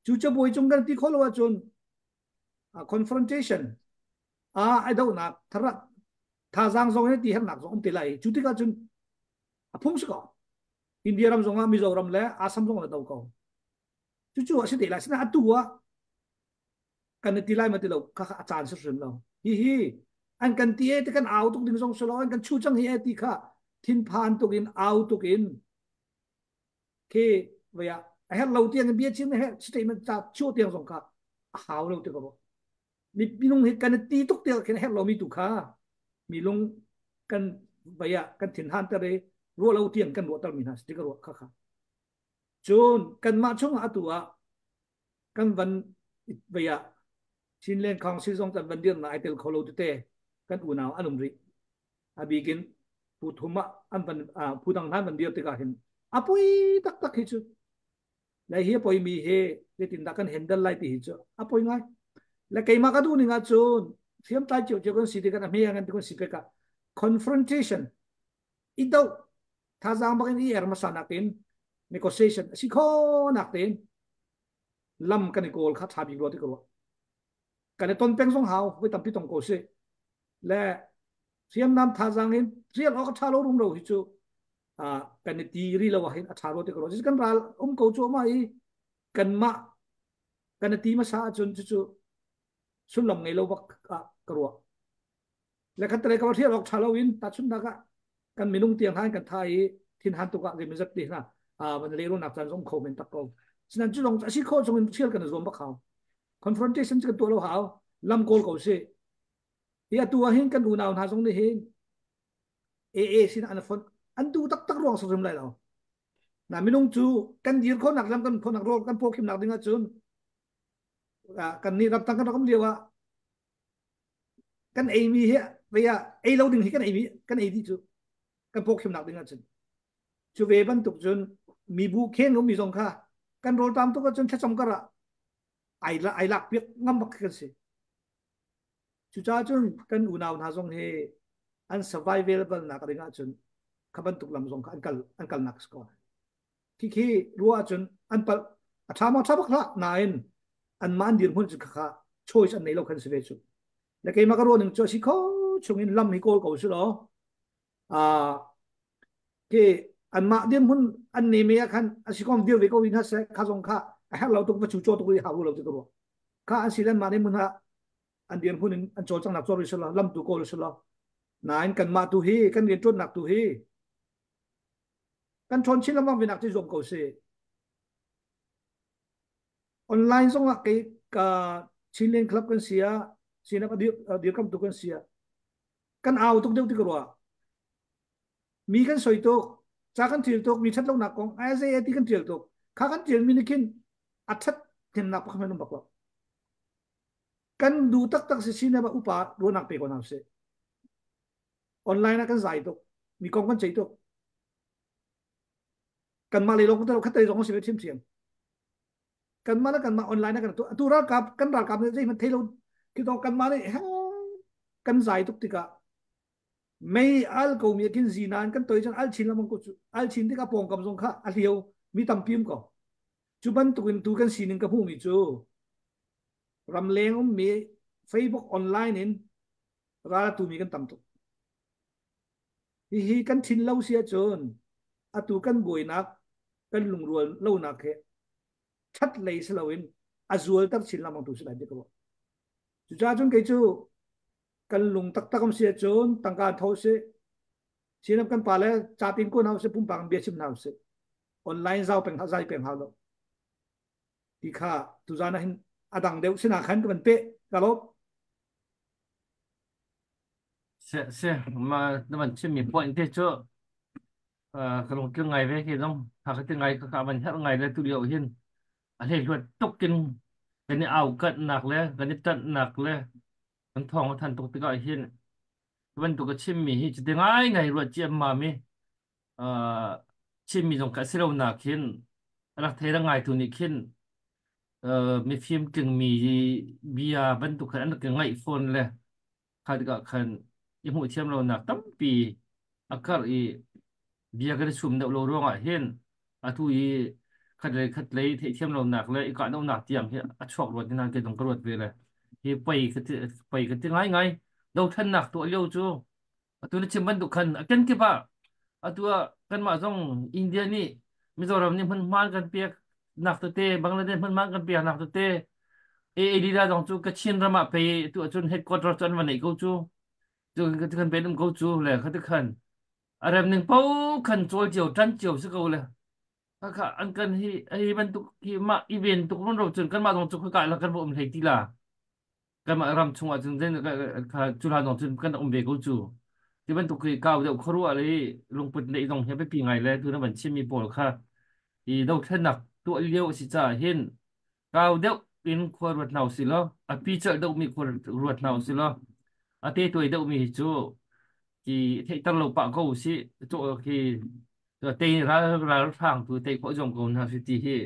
Cu cabuai cung kan ti kho lo ahcun confrontation a ai dohnak thara thazaang zong in ti hernak zong um te lai. Cu tikah cun a phung si ko. India ram zongah Mizoram le Assam zong na do ko. Cucu a si te lai. Sinain atu ah kan ti lai ma ti lo kha a caan si hrim lo. Hi hi an kan ti e ti kan au tuk ding zong si lo an kan chu cang hi e ti kha thinphan tuk in au tuk in khi vaya a her lo tiang bia chim he statement ta chu tiang zong kha a hau lo ti ko mi minung hi kan ti tuk tiang khin her lo mi tu kha mi lung kan vaya kan thin han ter i ruah lo tiang kan ruah ter mi hna si ka ruah kha kha cun kanmah chung ah atu ah kan van vaya Chinland Council zong kan van dirnak ai tel kho lo tete kan unau an um rih. A bikin phu thum ah an van phu dang hna van dir tikah hin a poi taktak hi cu. Le hi a poi mi hi zeitindah kan handle lai ti hi cu a poi ngai. Le keimah ka duh ning ah cun hriamtlai cio cio kan si ti kan a hme ngan ti kan si pek ah confrontation i do thazaang bak in i er hmasa nakin negotiation a si kho nak tein lam kan i kawl kha ṭha bik rua ti ka ruah. Kan i ton peng zong hau, voi tampi tong ko si. Le hriamnam thazaang in rial awk a ṭha lo rum lo hi cu kan i ti ri lo ah hin a ṭha rua ti ka ruah. Kan ral um ko cu ma i kanmah kan i ti hmasa ahcun cucu sullam ngei lo bak ah ka ruah. Le khat le ka rial awk ṭha lo in tahchunhnak ah kan minung tiang han kan tha i thin han tuk ah zeimazat ti hna van le nak caan zong kho men tak ko. Sinan cu zong a si kho chung in thial kan zuam bak hau. Confrontation cu kan tuah lo hau. Lam kawl ko si. Hi atu ah hin kan unau hna zong nih hin AA sin an fon an du taktak ruang sim lai lo. Na minung cu kan dir kho nak lam kan kho nak rol kan pawkhim nak ding ahcun kan nih ramtang kan rak um lio ah kan ei mi hi vei ah ei lo ding hi kan ei mi kan ei dih cu kan pawkhim nak ding ahcun cu ve bantuk cun mibu kheng um mi zong kha kan rawl tam tuk ahcun thlacam kar ah ai la ai lak piak ngam bak kan si. Cucaah cun kan unau hna zong hi an survival nak ding ahcun kha bantuk lam zong kha an kal nak si ko. Khi khi ruah ahcun an palh a ṭha maw ṭha bak hlah nain anmah an dirhmun cu kha choice an nei lo khan si ve cu. Le keimah ka ruah ning cu a si kho chungin lam hi kawl ko si law ke. Anmah dirhmun an ne me ah khan a si kom dir ve ko in ha seh kha zong kha a herh lo tuk va chu chaw tuk ri hau lo ti ka ruah. Kha an si le mah ne mun ah an dirhmun in an cawlcanghnak cawr rih selaw lam tu kawl selaw nain kanmah tu hi kan rianṭuannak tu hi kan ṭhawn chin lengmang venak cu zuam ko si. Online zong ah kei ka Chinland Club kan si ah sinak a dirkamtu kan si ah kan au tuk deuh ti ka ruah. Mi kan soi tuk, ca kan ṭial tuk, mi ṭhat lonak kong Isaiah ti kan ṭial tuk. Kha kan ṭial mi nih khin a ṭhat hnemnak pakhat hmanh um bak lo. Kan duh taktak si sin ah upa ruahnak pe ko hna usih. Online ah kan zai tuk, mi kong kan ceih tuk. Kanmah lei lawng kan khat lei zong si ve ṭhiamṭhiam. Kanmah le kanmah online ah kan tu atu ralkap kan ralkap nih zeihmanh thei lo khi to kanmah nih kan zai tuk tikah mei al ko mi khin zinan kan toi cun al chin lengmang ko cu al chin tikah pawngkam zong kha a hlio mi tampi um ko. Cu bantukin tu kan sining ka hmuhmi cu ramleng ummi Facebook online in ral a tumi kan tam tuk. Hihi kan thin lo si ahcun atu kan buainak kan lungrual lonak he ṭhat lei si loin a zualter chin lengmang tu si lai ti ka ruah. Cucaah cun kei cu kan lung taktak um si ahcun tangka tho si sinam kan pa le ca tin kun hau si pumpak in bia chim hna usih online zau peng zai peng hau lo ti kha tuzan ah hin a dang deuh sinah khan ka van peh ka lawm. Se se ma na van chimmi point te cu ka lungtling ngai ve khi zong ha ka ti ngai ka ka van herh ngai le tu lio hin a hlei hluat tuk in kan i au nak le kan i ṭanh nak le kan thawng a than tuk tikah hin bantuk a chimmi hi cuti ngai ngai ruat ciammam i chimmi zong ka si lo nak hin rak thei ra ngai tu nih khin mifim tlingmi bia bantuk khan an rak ngaih fawn le kha tikah khan i hmuh thiam lonak tampi a karh i bia kan i sum deuh lo ruangah hin atu i khat lei khat lei theihthiam lonak le i kahdohnak tiang hi a chuak ruat in ke dong ka ruat ve le hi pei ka ti pei ka ti ngaingai dothlennak tuah lio cu atu na chim bantuk khan a kenkip ah atu ah kanmah zong India nih Mizoram nih hmunhma kan pek nak tete Bangladesh hmunhma kan pek nak tete AAD da zong cu Kachin ram ah pei tu ahcun headquarter cu an va neih ko cu cu kan pen um ko cu le khati khan a rem ning po khan cawl cio ṭan cio si ko le khakha an kan hi hi bantuk hi mah i ven tuk ron ro cun kanmah zong cu khaka la kan va um hlei ti la kanmah ram chung ah cun kha cu hlan zong cun kan um ve ko cu ti bantuk hi kau deuh khuaruah le lungput neih zong hi a biapi ngai le tu na van chimmi pawl kha i dothlennak tuah lio a si caah hin kau deuh in khua ruat hna usih law a pi celh deuhmi khua ruat hna usih law a te tuai deuhmi hi cu ki theihter lo pah ko usih cu khi te ral ral hrang tu te khawh zong ko hna si ti hi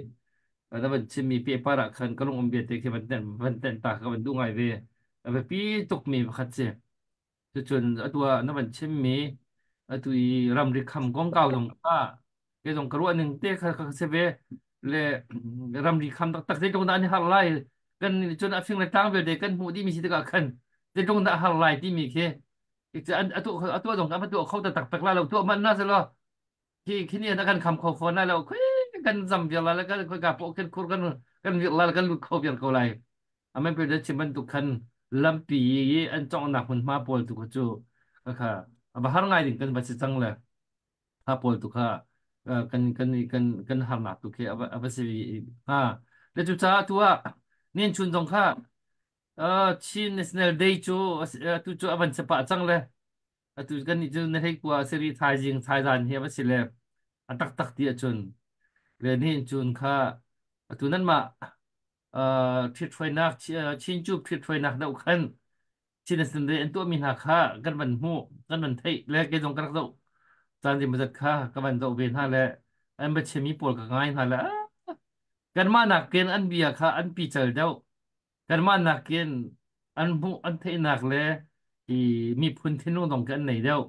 na van chimmi pehpar ah khan ka lung um bia te khi van ten van ten ta ka van duh ngai ve. A biapi tukmi pakhat si. Cucun atu ah na van chimmi atu i ramri kham kongkau zong kha kei zong ka ruah ning te kha ka si ve le ramri kham taktak zeitluk dah an i harh lai kan nih cun a fing le tlang vialte kan hmuh dihmi si tikah khan zeitluk dah a har lai timi khi atu atu zong kan va tuah kho taktak pek lai lo tuah manh na selaw khi khi nih a kan kham kho fawn lai lo khui kan zam viar lai kan khoi ka pawh kan khur kan kan vir lai kan lut kho viar ko lai amen pe chim bantuk khan lampi i an cawngnak hmunhma pawl tu kha cu kha va har ngai ding kan va si cang le kha pawl tu kha kan kan kan kan harnak tu khi a va si ha le cu caah tu ah nin chun zong kha Chin National Day cu tu cu a van si pah cang le atu kan nih cu na hei kua seri thaizing thaizan hi a va si le a taktak ti ahcun le nihin cun kha atu nanmah ṭhithruainak Chin cu ṭhithruainak deuh khan Chin National Day an tuahmi hna kha kan van hmuh kan van theih le kei zong ka rak zoh caan zeimawzat kha ka van zoh ve hna le an biachimmi pawl ka ngai hna le kanmah nakin an bia kha an pical deuh kanmah nakin an hmuh an theihnak le i miphun thinlung zong khi an nei deuh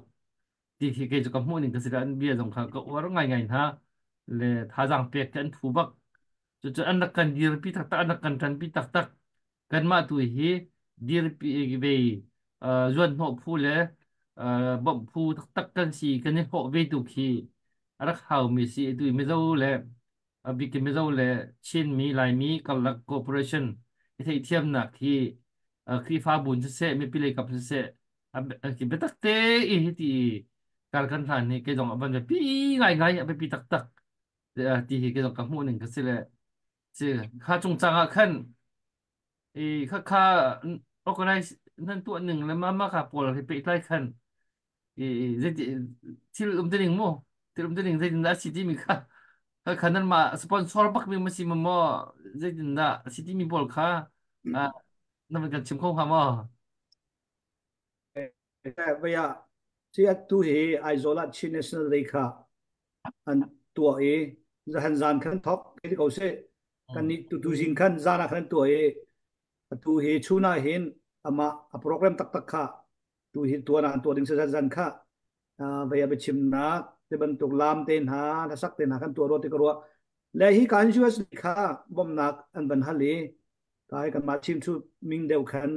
ti khi kei cu ka hmuh ning ka si an bia zong kha ka uar ngaingai hna le thazaang pek khi an phu bak. Cucu an rak kan dirpi taktak an rak kan ṭanpi taktak. Kanmah tu hi dirpi ve zuan hnawh phu le bawmh phu taktak kan si kan i hlawh ve tu khi rak haumi si tu Mizo le a bik in Mizo le Chinmi Laimi karlak cooperation i theihthiamnak hi Khrihfabu in siseh mipi lei kap siseh biatak te i hiti kar kan hlan hi kei zong a van biapi ngaingai a biapi taktak ti hi kei zong ka hmuh ning ka si le si kha cungcang ah khan i kha kha organize nan tuah ning le mah kha pawl he pehtlai khan i zeiti thil um te ning mu thil um te ning zeitin dah a si timi kha kha kha nan mah sponsor bak mi ma si ma maw zeitin dah a si timi pawl kha na van kan chim kho hnga maw? Vaya si atu hi Aizawl ah Chin National Day kha an tuah i zahan zan khan thok ti ko seh kan nih tu zing khan zan ah khan an tuah i atu hi chun ah hin amah a program taktak kha tu hi tuan ah an tuah ding si zan zan kha vaya biachimnak te bantuk lam te hna hlasak te hna kan tuah rua ti ka ruah le hi kan US kha bawmhnak an van hal i kai kan mah chim chu ming deuh khan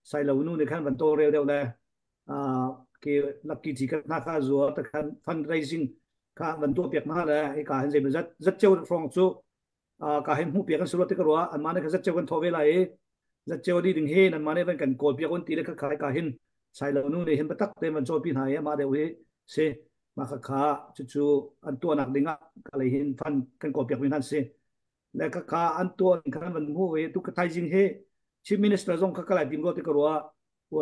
sailo nu nih khan van tawlrel deuh le ke lucky chi kan hna kha zuar ta khan fundraising kha van tuah piak hna le hika hin zei zat zat cheu hrawng cu ka hin hmuh piak an si te ka ruah an mah ne kha zat cheu kan thaw ve lai i zat cheu di ding hi nan mah ne van kan kawl piak un ti le kha khai ka hin sailo nu nih hin batak te van chaw pi hna i mah deuh hi si mah kha kha cu cu an tuahnak ding ah ka lei hin fund kan kawl piak mi hna si le ka ka an tuah ning khan van hmu ve tu ka thaizing hi chief minister zong kha kalai tim ro ti ka ruah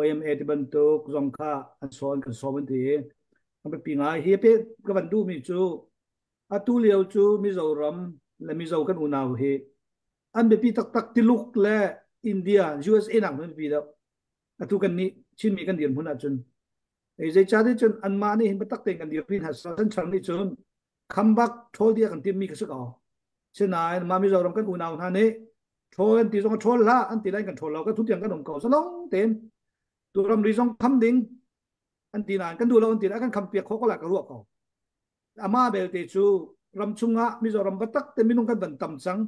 YMA ti bantuk zong kha an sawn kan sawm an ti an pi ngai hi pe ka van duh mi cu atu lio cu Mizoram le Mizo kan unau hi an biapi taktak Tiluk le India USA nak hmun biapi deuh atu kan nih Chinmi kan dirhmun ahcun zeicahtiah cun anmah nih hin biatak tein kan dirpi hna san chang nih cun khambak ṭhawl tiah kan timmi kha si ko. Sinain mah Mizoram kan unau hna nih ṭhawl an ti zong ṭhawl hlah an ti lai kan ṭhawl lo kan thutiang kan um ko zalong tein tu ramri zong kham ding an ti nain kan duh lo an ti lai kan kham piak khawh ko lai ka ruah ko. Amah belte cu ram chungah Mizoram batak te minung kan van tam cang.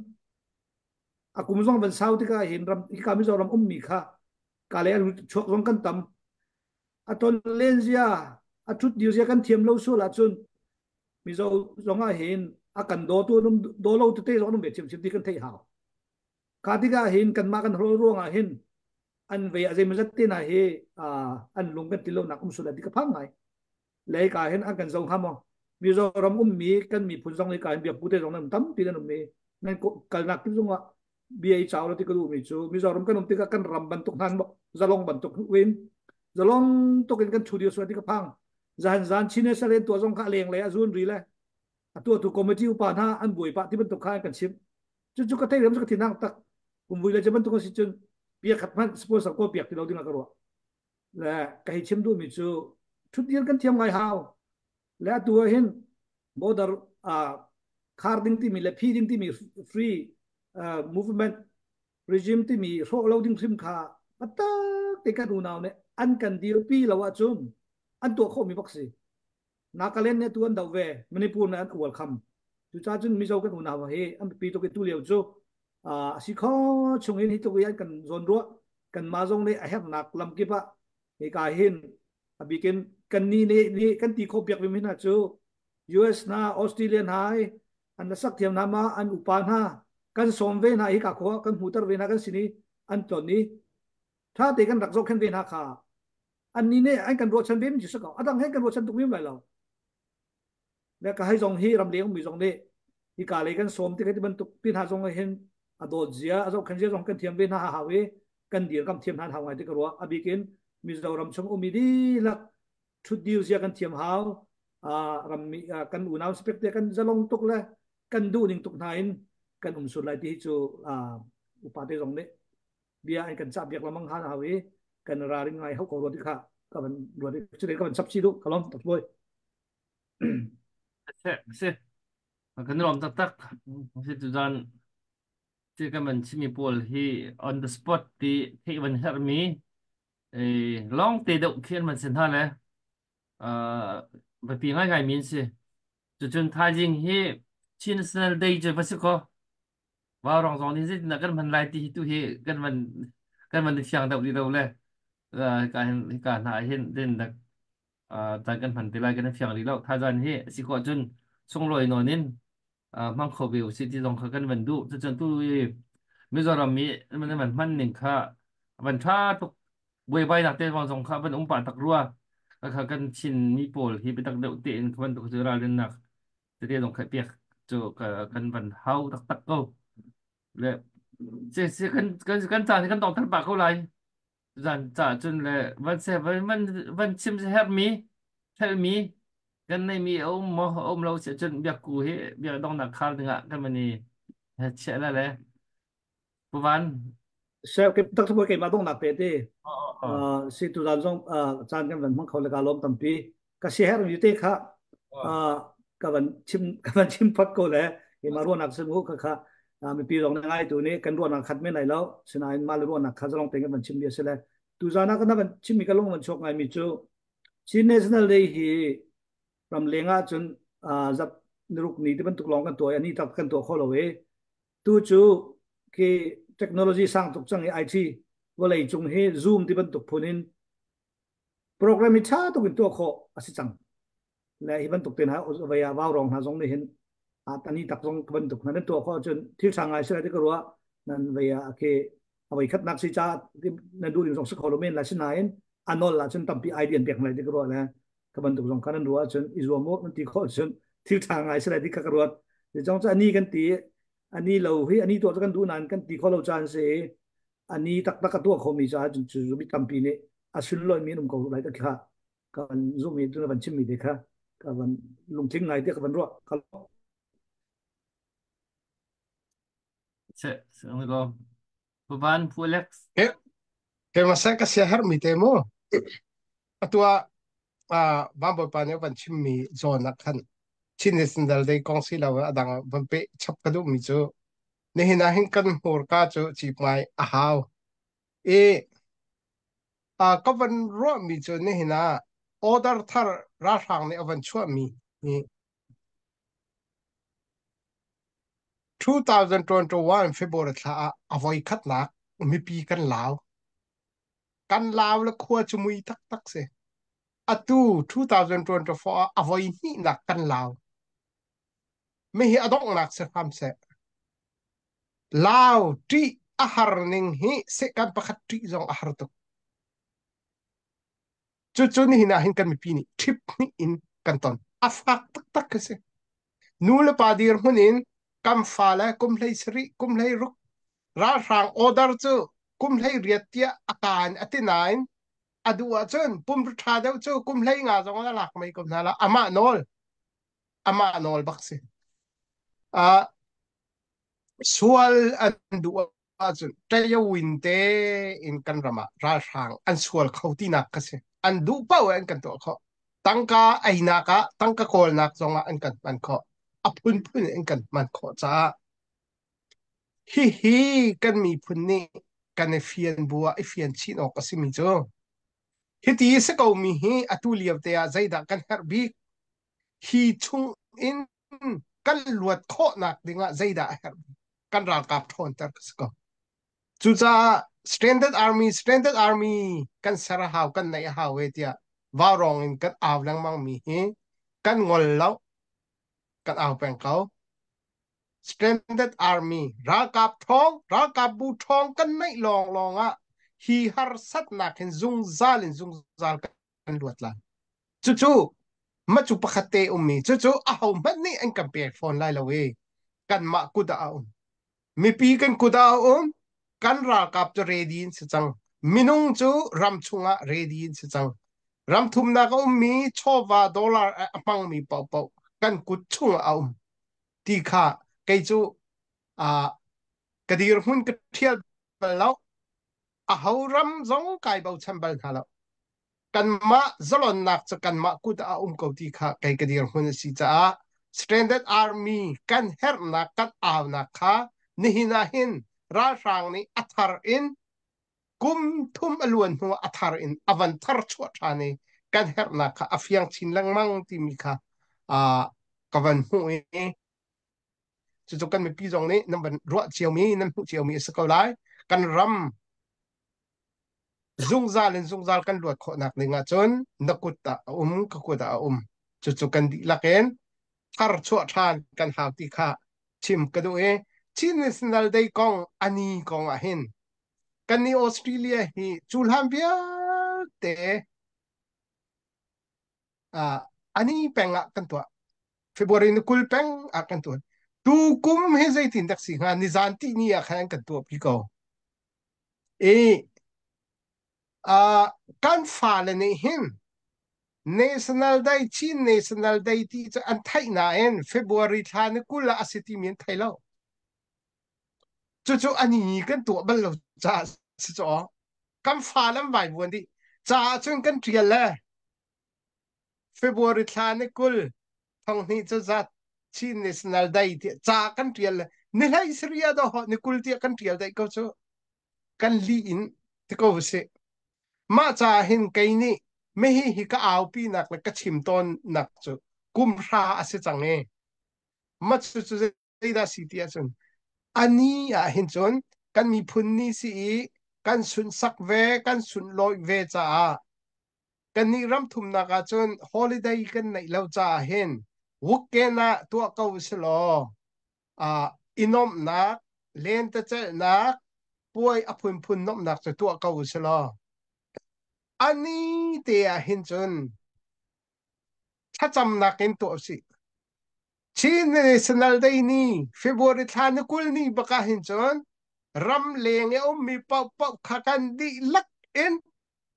A kum zong van sau tikah hin ram hika Mizoram ummi kha ka le chuak zong kan tam. A ton len zia a ṭhut dir zia kan thiam lo sual ahcun Mizo zong ah hin a kan dawtu an um daw lo tete zong an um ve thiamthiam ti kan theih hau. Kha tikah hin kanmah kan hrawl ruangah hin an ve a zeimawzat te hna hi an lung kan ti lonak um sual ti ka phang ngai. Lei ka hin an kan zo hnga maw? Mizoram ummi kan miphun zong hi ka hin biakpu te zong nan tampi nan um i nan kalnak kip zongah bia i chau lo ti ka duhmi cu Mizoram kan um tikah kan ram bantuk hnan zalong bantuk in zalong tuk in kan thu dir sual ti ka phang. Zan zan Chin saren tuah zong kha leng le a zun ri le a tuahtu committee upa hna an buai pah ti bantuk kha an kan chimh. Cu cu ka thei ram cu ka thinhang tak. Kum vui le cu bantuk a si cun bia khat hmanh sponsor ko piak ti lo ding ah ka ruah. Le ka hei chim duhmi cu thutdir kan thiam ngai hau. Le atu ah hin border khar ding timi le phi ding timi free movement regime timi hrawh lo ding hrim kha patak te kan unau nih an kan dirpi lo ahcun an tuah khawhmi bak si. Nagaland nih tu an doh ve, Manipur nih an ual kham. Cucaah cun Mizo kan unau hi an biapi tuk i tu lio cu a si kho chung in hi tluk i an kan zawn ruah kan mah zong nih a herhnak lamkip ah hika hin a bikin kan ni nih nih kan ti khawh piak mi hna cu US hna Australia hna i an sak thiam hna ma an upa hna kan sawm ve hna hi ka khua kan hmuter ve hna kan sin i an ton i tha te kan rak zohkhen ve hna kha an ni nih an kan ruahchan ve mi cu si ko adang he kan ruahchan tuk mi lai lo le ka hai zong hi ramleng mi zong nih hi ka lei kan sawm ti ti bantuk ti hna zong hin a dawt zia a zohkhen zia zong kan thiam ve hna hau i kan dir kam thiam hna hau ngai ti ka ruah a bikin Mizoram chung umi dihlak thut dir zia kan thiam hau rammi kan unau spek te kan zalong tuk le kan duh ning tuk hna in kan um sur lai ti hi cu upa te zong nih bia an kan cah biak lamang han hau i kan raring ngai hau ko ruat kha ka van ruat cu ka van sap si du ka lom tak boy. Se se kan rom taktak si tu zan ti kan van chimi pawl hi on the spot ti theih van herh mi long te deuh khi an van sin ha le biapi ngaingai mi an si. Cucun thaizing hi Chin National Day cu va si ko Vaurawng zong nih zeitindah kan hman lai ti hi tu hi kan van i fiang deuh rih lo le hika hin hika hna ah hin zeitindah caan kan hman te lai kan i fiang rih lo. Thaizan hi a si khawh cun Sunglawi nawn in hmang kho ve usih ti zong kha kan van duh. Cucun tu i Mizoram i nan van hman ning kha van ṭha tuk buaibainak te zong kha van um pah tak rua. Kha kan Chin mi pawl hi biatak deuh tein kha bantuk cu ralrinnak tete zong kha piak cu kan van hau taktak ko. Le se kan kan kan caan hi kan tawngthar pah ko lai. Zan ca cun le van se van van van chim herhmi thelmi kan neimi a um maw a um lo si cun biakku hi biak donghnak khar dingah kan van i chiah la le puvan Se ke tak thabo ke ma dong nak pe te si tu zan zong caan kan van hmang kho le ka lawm tampi ka si her mi te kha ka van chim ka van chim phat ko le ke ma ruahnak sim hu kha kha mipi zong na ngai tu nih kan ruahnak khat men lai lo sinain ma le ruahnak kha zalong te kan van chim bia sile tu zan ah kan van chim mi ka lung van chuak ngai mi cu Chin National Day hi ram leng ah cun zap niruk ni ti bantuk lawng kan tuah ani tak kan tuah kho lo e tu cu khi technology sang tuk cang i IT vawlei cung hi Zoom ti bantuk phun in program hi ṭha tuk in tuah khawh a si cang le hi bantuk te hna vei ah vau rong hna zong nih hin a tani tak zong bantuk hna nan tuah khawh ahcun thil ṭha ngai si lai ti ka ruah nan vei ah khi a voi khatnak si ca nan duh ding zong si kho lo men lai sinain a nawl ahcun tampi idea an pek lai ti ka ruah le ka bantuk zong kha nan ruah ahcun i zuam u nan ti khawh ahcun thil ṭha ngai si lai ti kha ka ruat zong cu ani kan ti ani lo hi ani tuah cu kan duh nain kan ti kho lo caan si ani taktak a tuah khomi caah cun cu mi tampi nih a sunlawimi an um ko lai kha kan zumh i tuna van chimmi te kha ka van lungtling ngai te ka van ruah ka Se se ko Van Pu Alex. Ke ke ma sa ka sia har mi te mu atua a van bawipa nih van chimmi zawn ah khan Chin National Day kong si lo adang van pe chap ka duh mi cu nihin ah hin kan hmurka cu cipmai a hau i ka van ruahmi cu nihin ah order thar ralhrang nih a van chuahmi hi 2021 February thla ah a voi khatnak mipi kan lau. Kan lau le khua cu mui taktak si. Atu 2024 ah a voi hnihnak kan lau. Mihi a donghnak si hram seh. Lau ṭih a har ning hi sehkan pakhat ṭih zong a har tuk. Cucu nihin ah hin kan mipi nih ṭhip hnih in kan ton. A fak taktak khi si. Nu le pa dirhmun in kan fale kum hlei sarih, kum hlei ruk ralhrang order cu kum hlei riat tiah a kaan a ti nain a duh ahcun pum ṭha deuh cu kum hlei nga zong a lak mei ko hna la amah nawl amah nawl bak si. Uh, sual an duh ahcun ṭayawin te in kan ram ah ralhrang an sual kho tinak ka si. An duh paoh an kan tuah khawh. Tangka einak ah, tangka kawlnak zongah an kan hman khawh. A phunphun in kan hman khawh caah hihi kan miphun nih kan i fian bu ah i fian chin awk a simi cu hiti si ko mi hi atu lio te ah zeidah kan herh bik hi chung in kan luat khawhnak dingah zeidah a herh kan ralkap ṭhawnter ka si ko. Cucaah Standard Army Standard Army kan ser a hau kan neih a hau e tiah vaurawng in kan au lengmang mi hi kan ngol lo kan au peng ko. Standard Army ralkap ṭhawng ralkap bu ṭhawng kan neih lawnglawng ah hi harsatnak hin zungzal in zungzal kan luat lai. Cucu macu pakhat te ummi cucu aho hmanh nih an kan pek fawn lai lo i kanmah kut ah a um. Mipi kan kut ah a um. Kan ralkap cu ready in si cang. Minung cu ram chungah ready in si cang. Ram thumnak a ummi chawva dollar a hmangmi paohpaoh kan kut chungah a um. Ti kha kei cu ka dirhmun ka ṭhial bal lo. Aho ram zong kai bochan bal hna lo. Kanmah zalonnak cu kanmah kut ah a um ko ti kha kei ka dirhmun a si caah Standard Army kan herhnak kan aunak kha nihin ah hin ralhrang nih a thar in kum thum a luan hnu a thar in a van thar chuah ṭhan i kan herhnak kha a fiang chin lengmang timi kha ka van hmuh i cucu kan mipi zong nih nan van ruah ciomi nan hmuh ciomi a si ko lai kan ram zungzal in zungzal kan luat khawhnak ding ahcun na kut ah a um ka kut ah a um cucu kan dihlak in. Thar chuah ṭhan kan hau ti kha chim ka duh i Chin National Day kong ani kong ah hin kan ni Australia hi cu hlan vialte ani peng ah kan tuah. February ni 20 peng ah kan tuah. Tu kum hi zeitin dak si hnga nizan ti ni ah khan kan tuah pi ko. I kan fale nih hin National Day, Chin National Day ti cu an theih nain February thla ni 20 ah a si timi an thei lo. Cucu ani kan tuah bal lo caah si caw. Kan fa lam vai vuan dih. Caah cun kan ṭial le February thla ni 20 thonghnih cu zat Chin National Day ti ca kan ṭial le ni hlei saria do ni 20 tiah kan ṭial dai ko cu. Kan lih in ti ko sih. Mah caah hin kei nih mihi hi ka aupinak le ka chim tawnnak cu kum hra a si cang i mah cucu zeidah si ti ahcun ani ah hin cun kan miphun ni si i kan sunhsak ve kan sunhlawih ve caah kannih ram thumnak ah cun holiday kan neih lo caah hin weekend ah tuah ko si law i nuamhnak, lentecelhnak, puai a phunphun nuamhnak cu tuah ko u law ani te ah hin cun thlacamnak in tuah usih. Chin National Day ni February thla ni 20 ni bak ah hin cun ram leng i a ummi paohpaoh kha kan dihlak in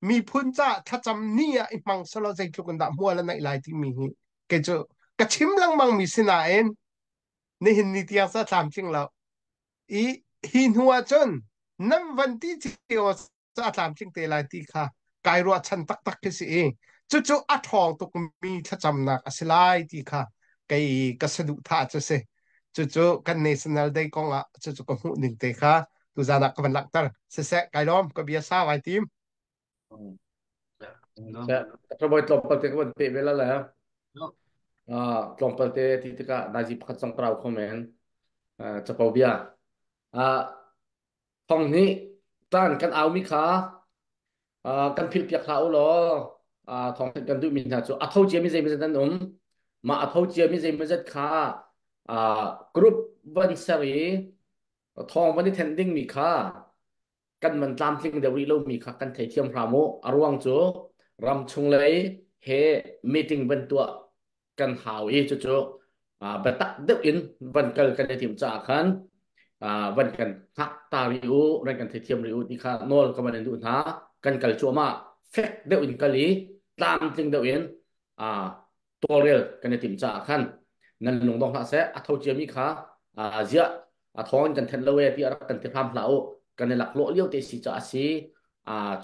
miphun ca thlacam ni ah i hmang selaw zeitluk in dah hmual a neih lai timi hi kei cu ka chim lengmang mi si nain nihin ni tiang sa tlamtling lo i hi hnu ah cun nan van ti cio ca tlamtling te lai ti kha kai ruahchan taktak khi si i cucu a ṭhawng tukmi thlacamnak a si lai ti kha kei ka saduhthah cu si. Cucu kan National Day kong ah cucu ka hmuh ning te kha tuzan ah ka van langhter. Siseh, kai lawm, ka bia sau ai tim. Ka tlawmpal te ka van pe ve la le. Tlawmpal te ti tikah nazi pakhat zong ka rau kho men. Capo bia. Thong nih caan kan aumi kha kan philhpiak hlah u law thawng kan duhmi hna cu a tho ciami zeimawzat an um. Mah a tho ciami zeimawzat kha group van ser i thawng van i thenh dingmi kha kan man tlamtling deuh rih lomi kha kan theithiam hram u. A ruang cu ram chung lei he meeting van tuah kan hau i cucu biatak deuh in van kal kan i tim caah khan van kan hngak ta rih u, van kan theithiam rih u ti kha nawl ka van in duh hna. Kan kal cuahmah, fek deuh in kal i tlamtling deuh in tawlrel kan i tim caah khan nan lung dong hlah seh. A tho ciami kha ziah a thawng in kan thenh lo e ti a rak kan ti hram hlah u. Kan i laklawh lio te si caah a si.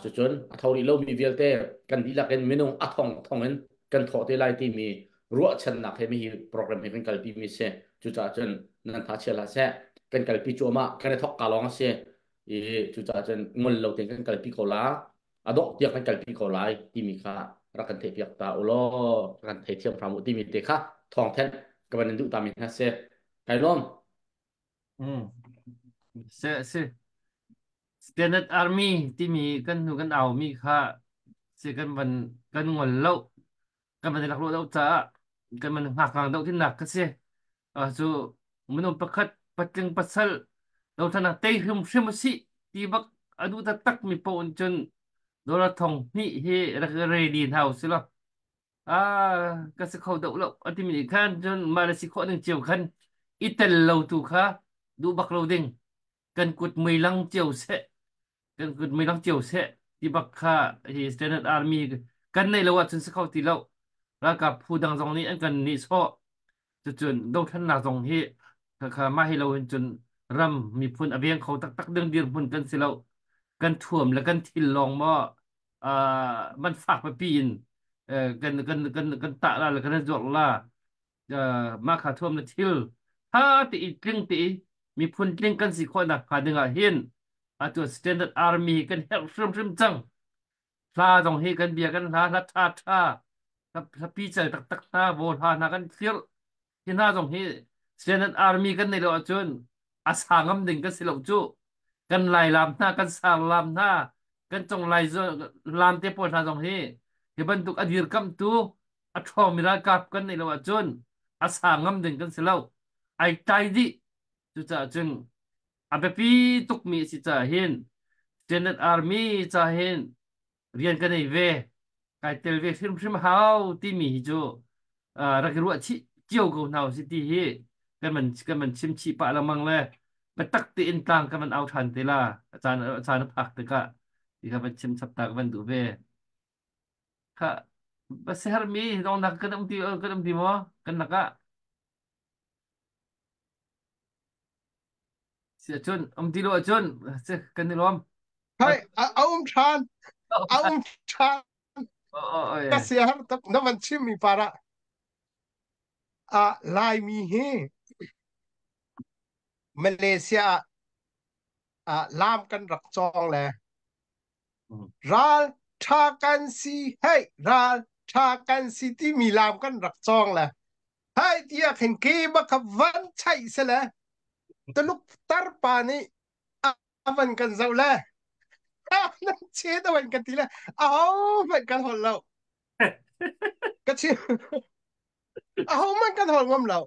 Cucun a tho rih lomi vialte kan dihlak in minung a thong thong in kan thawh te lai timi ruahchannak he hi program hi kan kalpi mi si. Cucaah cun nan tha chia hlah seh. Kan kalpi cuahmah, kan i thok ka lawng a si i cucaah cun ngol lo tein kan kalpi ko la, a dongh tiang kan kalpi ko lai timi kha rak kan theihpiak ta u law kan theithiam hram u timi te kha thawng thenh ka van in duh ta mi hna si. Kai lawm. Se si Standard Army timi kan hnu kan au mi kha si kan van kan ngol lo, kan van lak lo lo caah kan van ngak ngang do tin nak ka si. Cu minung pakhat patling pasal lo thana tei hrim hrim si ti bak adu taktak mi po cun dollar 2000 hi rak ready hna si lo. Ka si kho deuh lo a timi nih khan cun mah le si khawh ning cio khan i tel lo tu kha duh bak lo ding. Kan kut mui lang cio seh, kan kut mui lang cio seh ti bak kha hi Standard Army kan neih lo ahcun si kho ti lo. Ralkap phu dang zong nih an kan nihsawh. Cucun dothlennak zong hi kha mah hi lo hin cun ram miphun a veng kho taktak ding dirhmun kan si lo. Kan thuam le kan thil lawng maw man fak pipi in kan kan kan kan tah la le kan zuarh la. Mah kha thuam le thil tha ti i tling ti i miphun tling kan si khawh nak hnga ding ah hin atu Standard Army kan herh hrimhrim cang. Hla zong hi kan bia kan hla hla tha tha hla pi cal taktak hna vaw hla hna kan tlirh hi hna zong hi Standard Army kan neih lo ahcun a sa ngam ding kan si lo cu. Kan lai lam hna, kan sar lam hna, kan cong lai lam te pawl hna zong hi hi bantuk a dirkamhtu a ṭhawngmi ralkap kan neih lo ahcun A sa ngam ding kan si lo. Ai tai dih. Cucaah cun a biapi tukmi a si caah hin Standard Army ca hin rian ka nei ve kai tel ve hrimhrim hau timi hi cu rak i ruah chih cio ko hna usih ti hi kan man chim chih pah lengmang le biatak tein tlang kan van au ṭhan te la a caan a caan a phak tikah ti kha van chim chap ta ka van duh ve kha va siaherhmi dongnak kan um ti maw kan lakah Si ahcun um ti lo ahcun kan i lawm. Hai a um ṭhan a um ṭhan ka sia har tuk na van chim mi para a Laimi hi Malaysia ah lam kan rak cawng le ral ṭha kan si hei ral ṭha kan si timi lam kan rak cawng le hai tiah khin ke ba kha van chaih sele Tuluk tarpa nih a van kan zoh le nan chet a van kan ti le aho hmanh kan holh lo ka chim aho hmanh kan holh ngam lo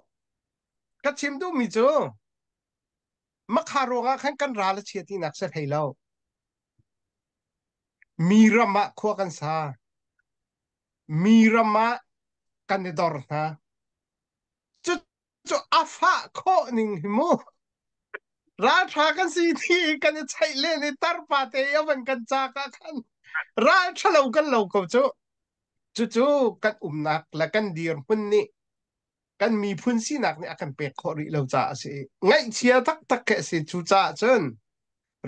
ka chim duhmi cu makha ruangah khan kan ral a chia tinak si hlei lo mi ram ah khua kan sa mi ram ah kan i dor hna cu cu a fah khawh ning hi mu ralṭha kan si ti kan i chaih len i tarpa te i a van kan cak ah khan ralṭha lo kan lo ko cu cucu kan umnak le kan dirhmun nih kan miphun sinak nih a kan pek khawh rih lo caah a si ngaihchia taktak khi a si cu caah cun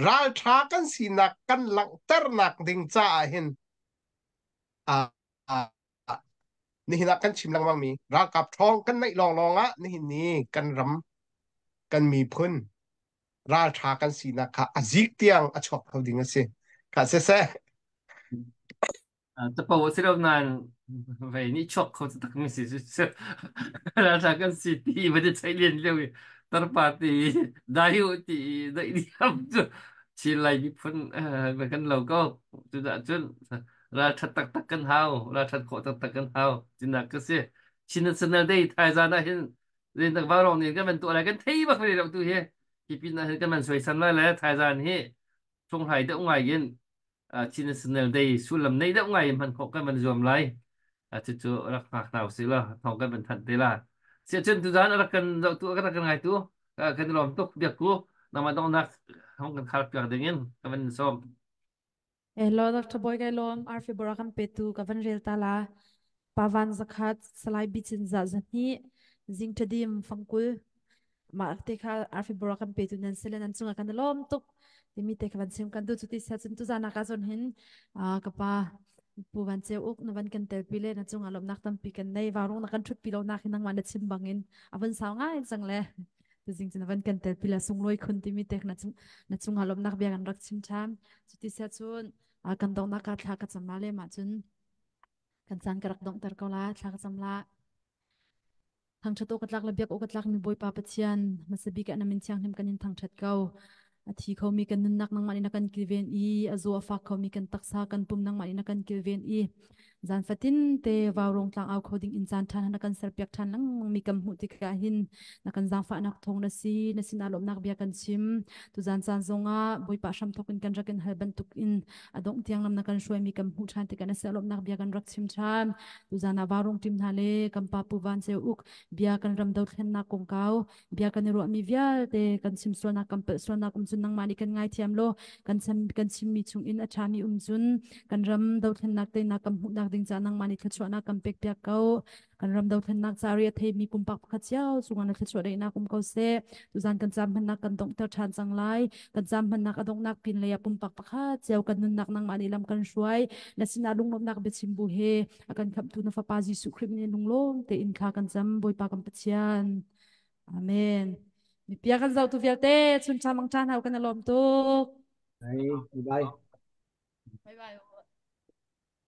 ralṭha kan sinak kan langhternak ding caah hin nihin ah kan chim lengmang mi ralkap ṭhawng kan neih lawnglawng ah nihin ni kan ram kan miphun ralṭha kan sinak kha a zik tiang a chuak kho ding a si kha siseh Capo a si lo nain vei nih chuak kho tak mi si cu ralṭha kan si ti va ti chaih len lio i tarpa ti dai u ti daih diam cu Chin Lai miphun kan lo ko cudah cun ralṭhat taktak kan hau ralṭhat khawh taktak kan hau tinak ka si Chin National Day thaizan ah hin rintak vaurong nih kan van tuah lai kan thei bak rih lo tu hi hi pin ah hin kan van suaisan lai le thaizan hi hlunghlai deuh ngai in Chin National Day sullam nei deuh ngai in hman khawh kan van zuam lai cucu rak hngak hna usih law thawng kan van thanh te la siahcun tuzan rak kan zohtu rak kan ngaitu kan i lawm tuk biakku nangmah donghnak hong kan khar piak ding in ka van sawm Hello, Dr. Boy kai lawm Arfi Bora kan petu ka van rel ta la. Pavan zakhat Salai Bicin za zahni Zing Thadim fangkul ma te kha Arfi Bora kan petu nan sele nan chunga kan lawm tuk timi te kha van chim kan du chuti sia chun tu zana ka zon hin ka pa pu van cheu uk na van kan tel pi le na chunga lawmnak tampi kan nei warung na kan thut pi lo nak hin nangmah na chim bangin avun sau ngai chang le tuzing cun van kan tel pila sunglawi khun timi tek na chung na chungah lawmhnak bia kan rak chim ṭhan cuti sia cun kan donghnak ah thla ka cam la le mah cun kan caan ka rak donghter ko la thla ka cam la thangṭhat awk ka tlak le biak awk ka tlak mi Bawipa Pathian hmasa bik ah na min thianghlim kan in thangṭhat ko a thi khomi kan nunnak nangmah nih na kan kilven i a zaw a fak khomi kan taksa kan pum nangmah nih na kan kilven i zan fatin te vaurong tlang au kho ding in caan ṭhan na kan serpiak ṭhan lengmang mi kan hmuh tikah hin na kan zaangfahnak thawng na si na sinah lawmhnak bia kan chim tuzan caan zongah Bawipa hram thawk in kan rak in hal bantuk in a dongh tiang lam na kan hruai mi kan hmuh ṭhan tikah na sia lawmhnak bia kan rak chim ṭhan tuzan ah vaurong ṭim hna le kan pa Pu Van Ceu Uk bia kan ram dothlennak kongkau bia kan i ruahmi vialte kan chim sualnak kan palh sualnak um cun nangmah nih kan ngaithiam law kan chim kan chimmi chung in a ṭhami um cun kan ram dothlennak teinak kan hmuhnak ding caah nangmah nih thluachuahnak kan pek piak ko kan ram dothlennak ca ri a theimi pumpak pakhat cio cungah na thluachuah daihnak um ko seh tuzan kan caam hmannak kan donghter ṭhan cang lai kan caam hmannak a donghnak pin lei ah pumpak pakhat cio kan nunnak nangmah nih lam kan hruai na sinah lunglawmhnak biachim bu he a kan khamhtu na fapa Jesuh Khrih min in lunglawm tein thla kan cam Bawipa kan Pathian Amen mipia kan zohtu vialte chun ṭha mang ṭha hna kan i lawm tuk Bye bye. Bye bye.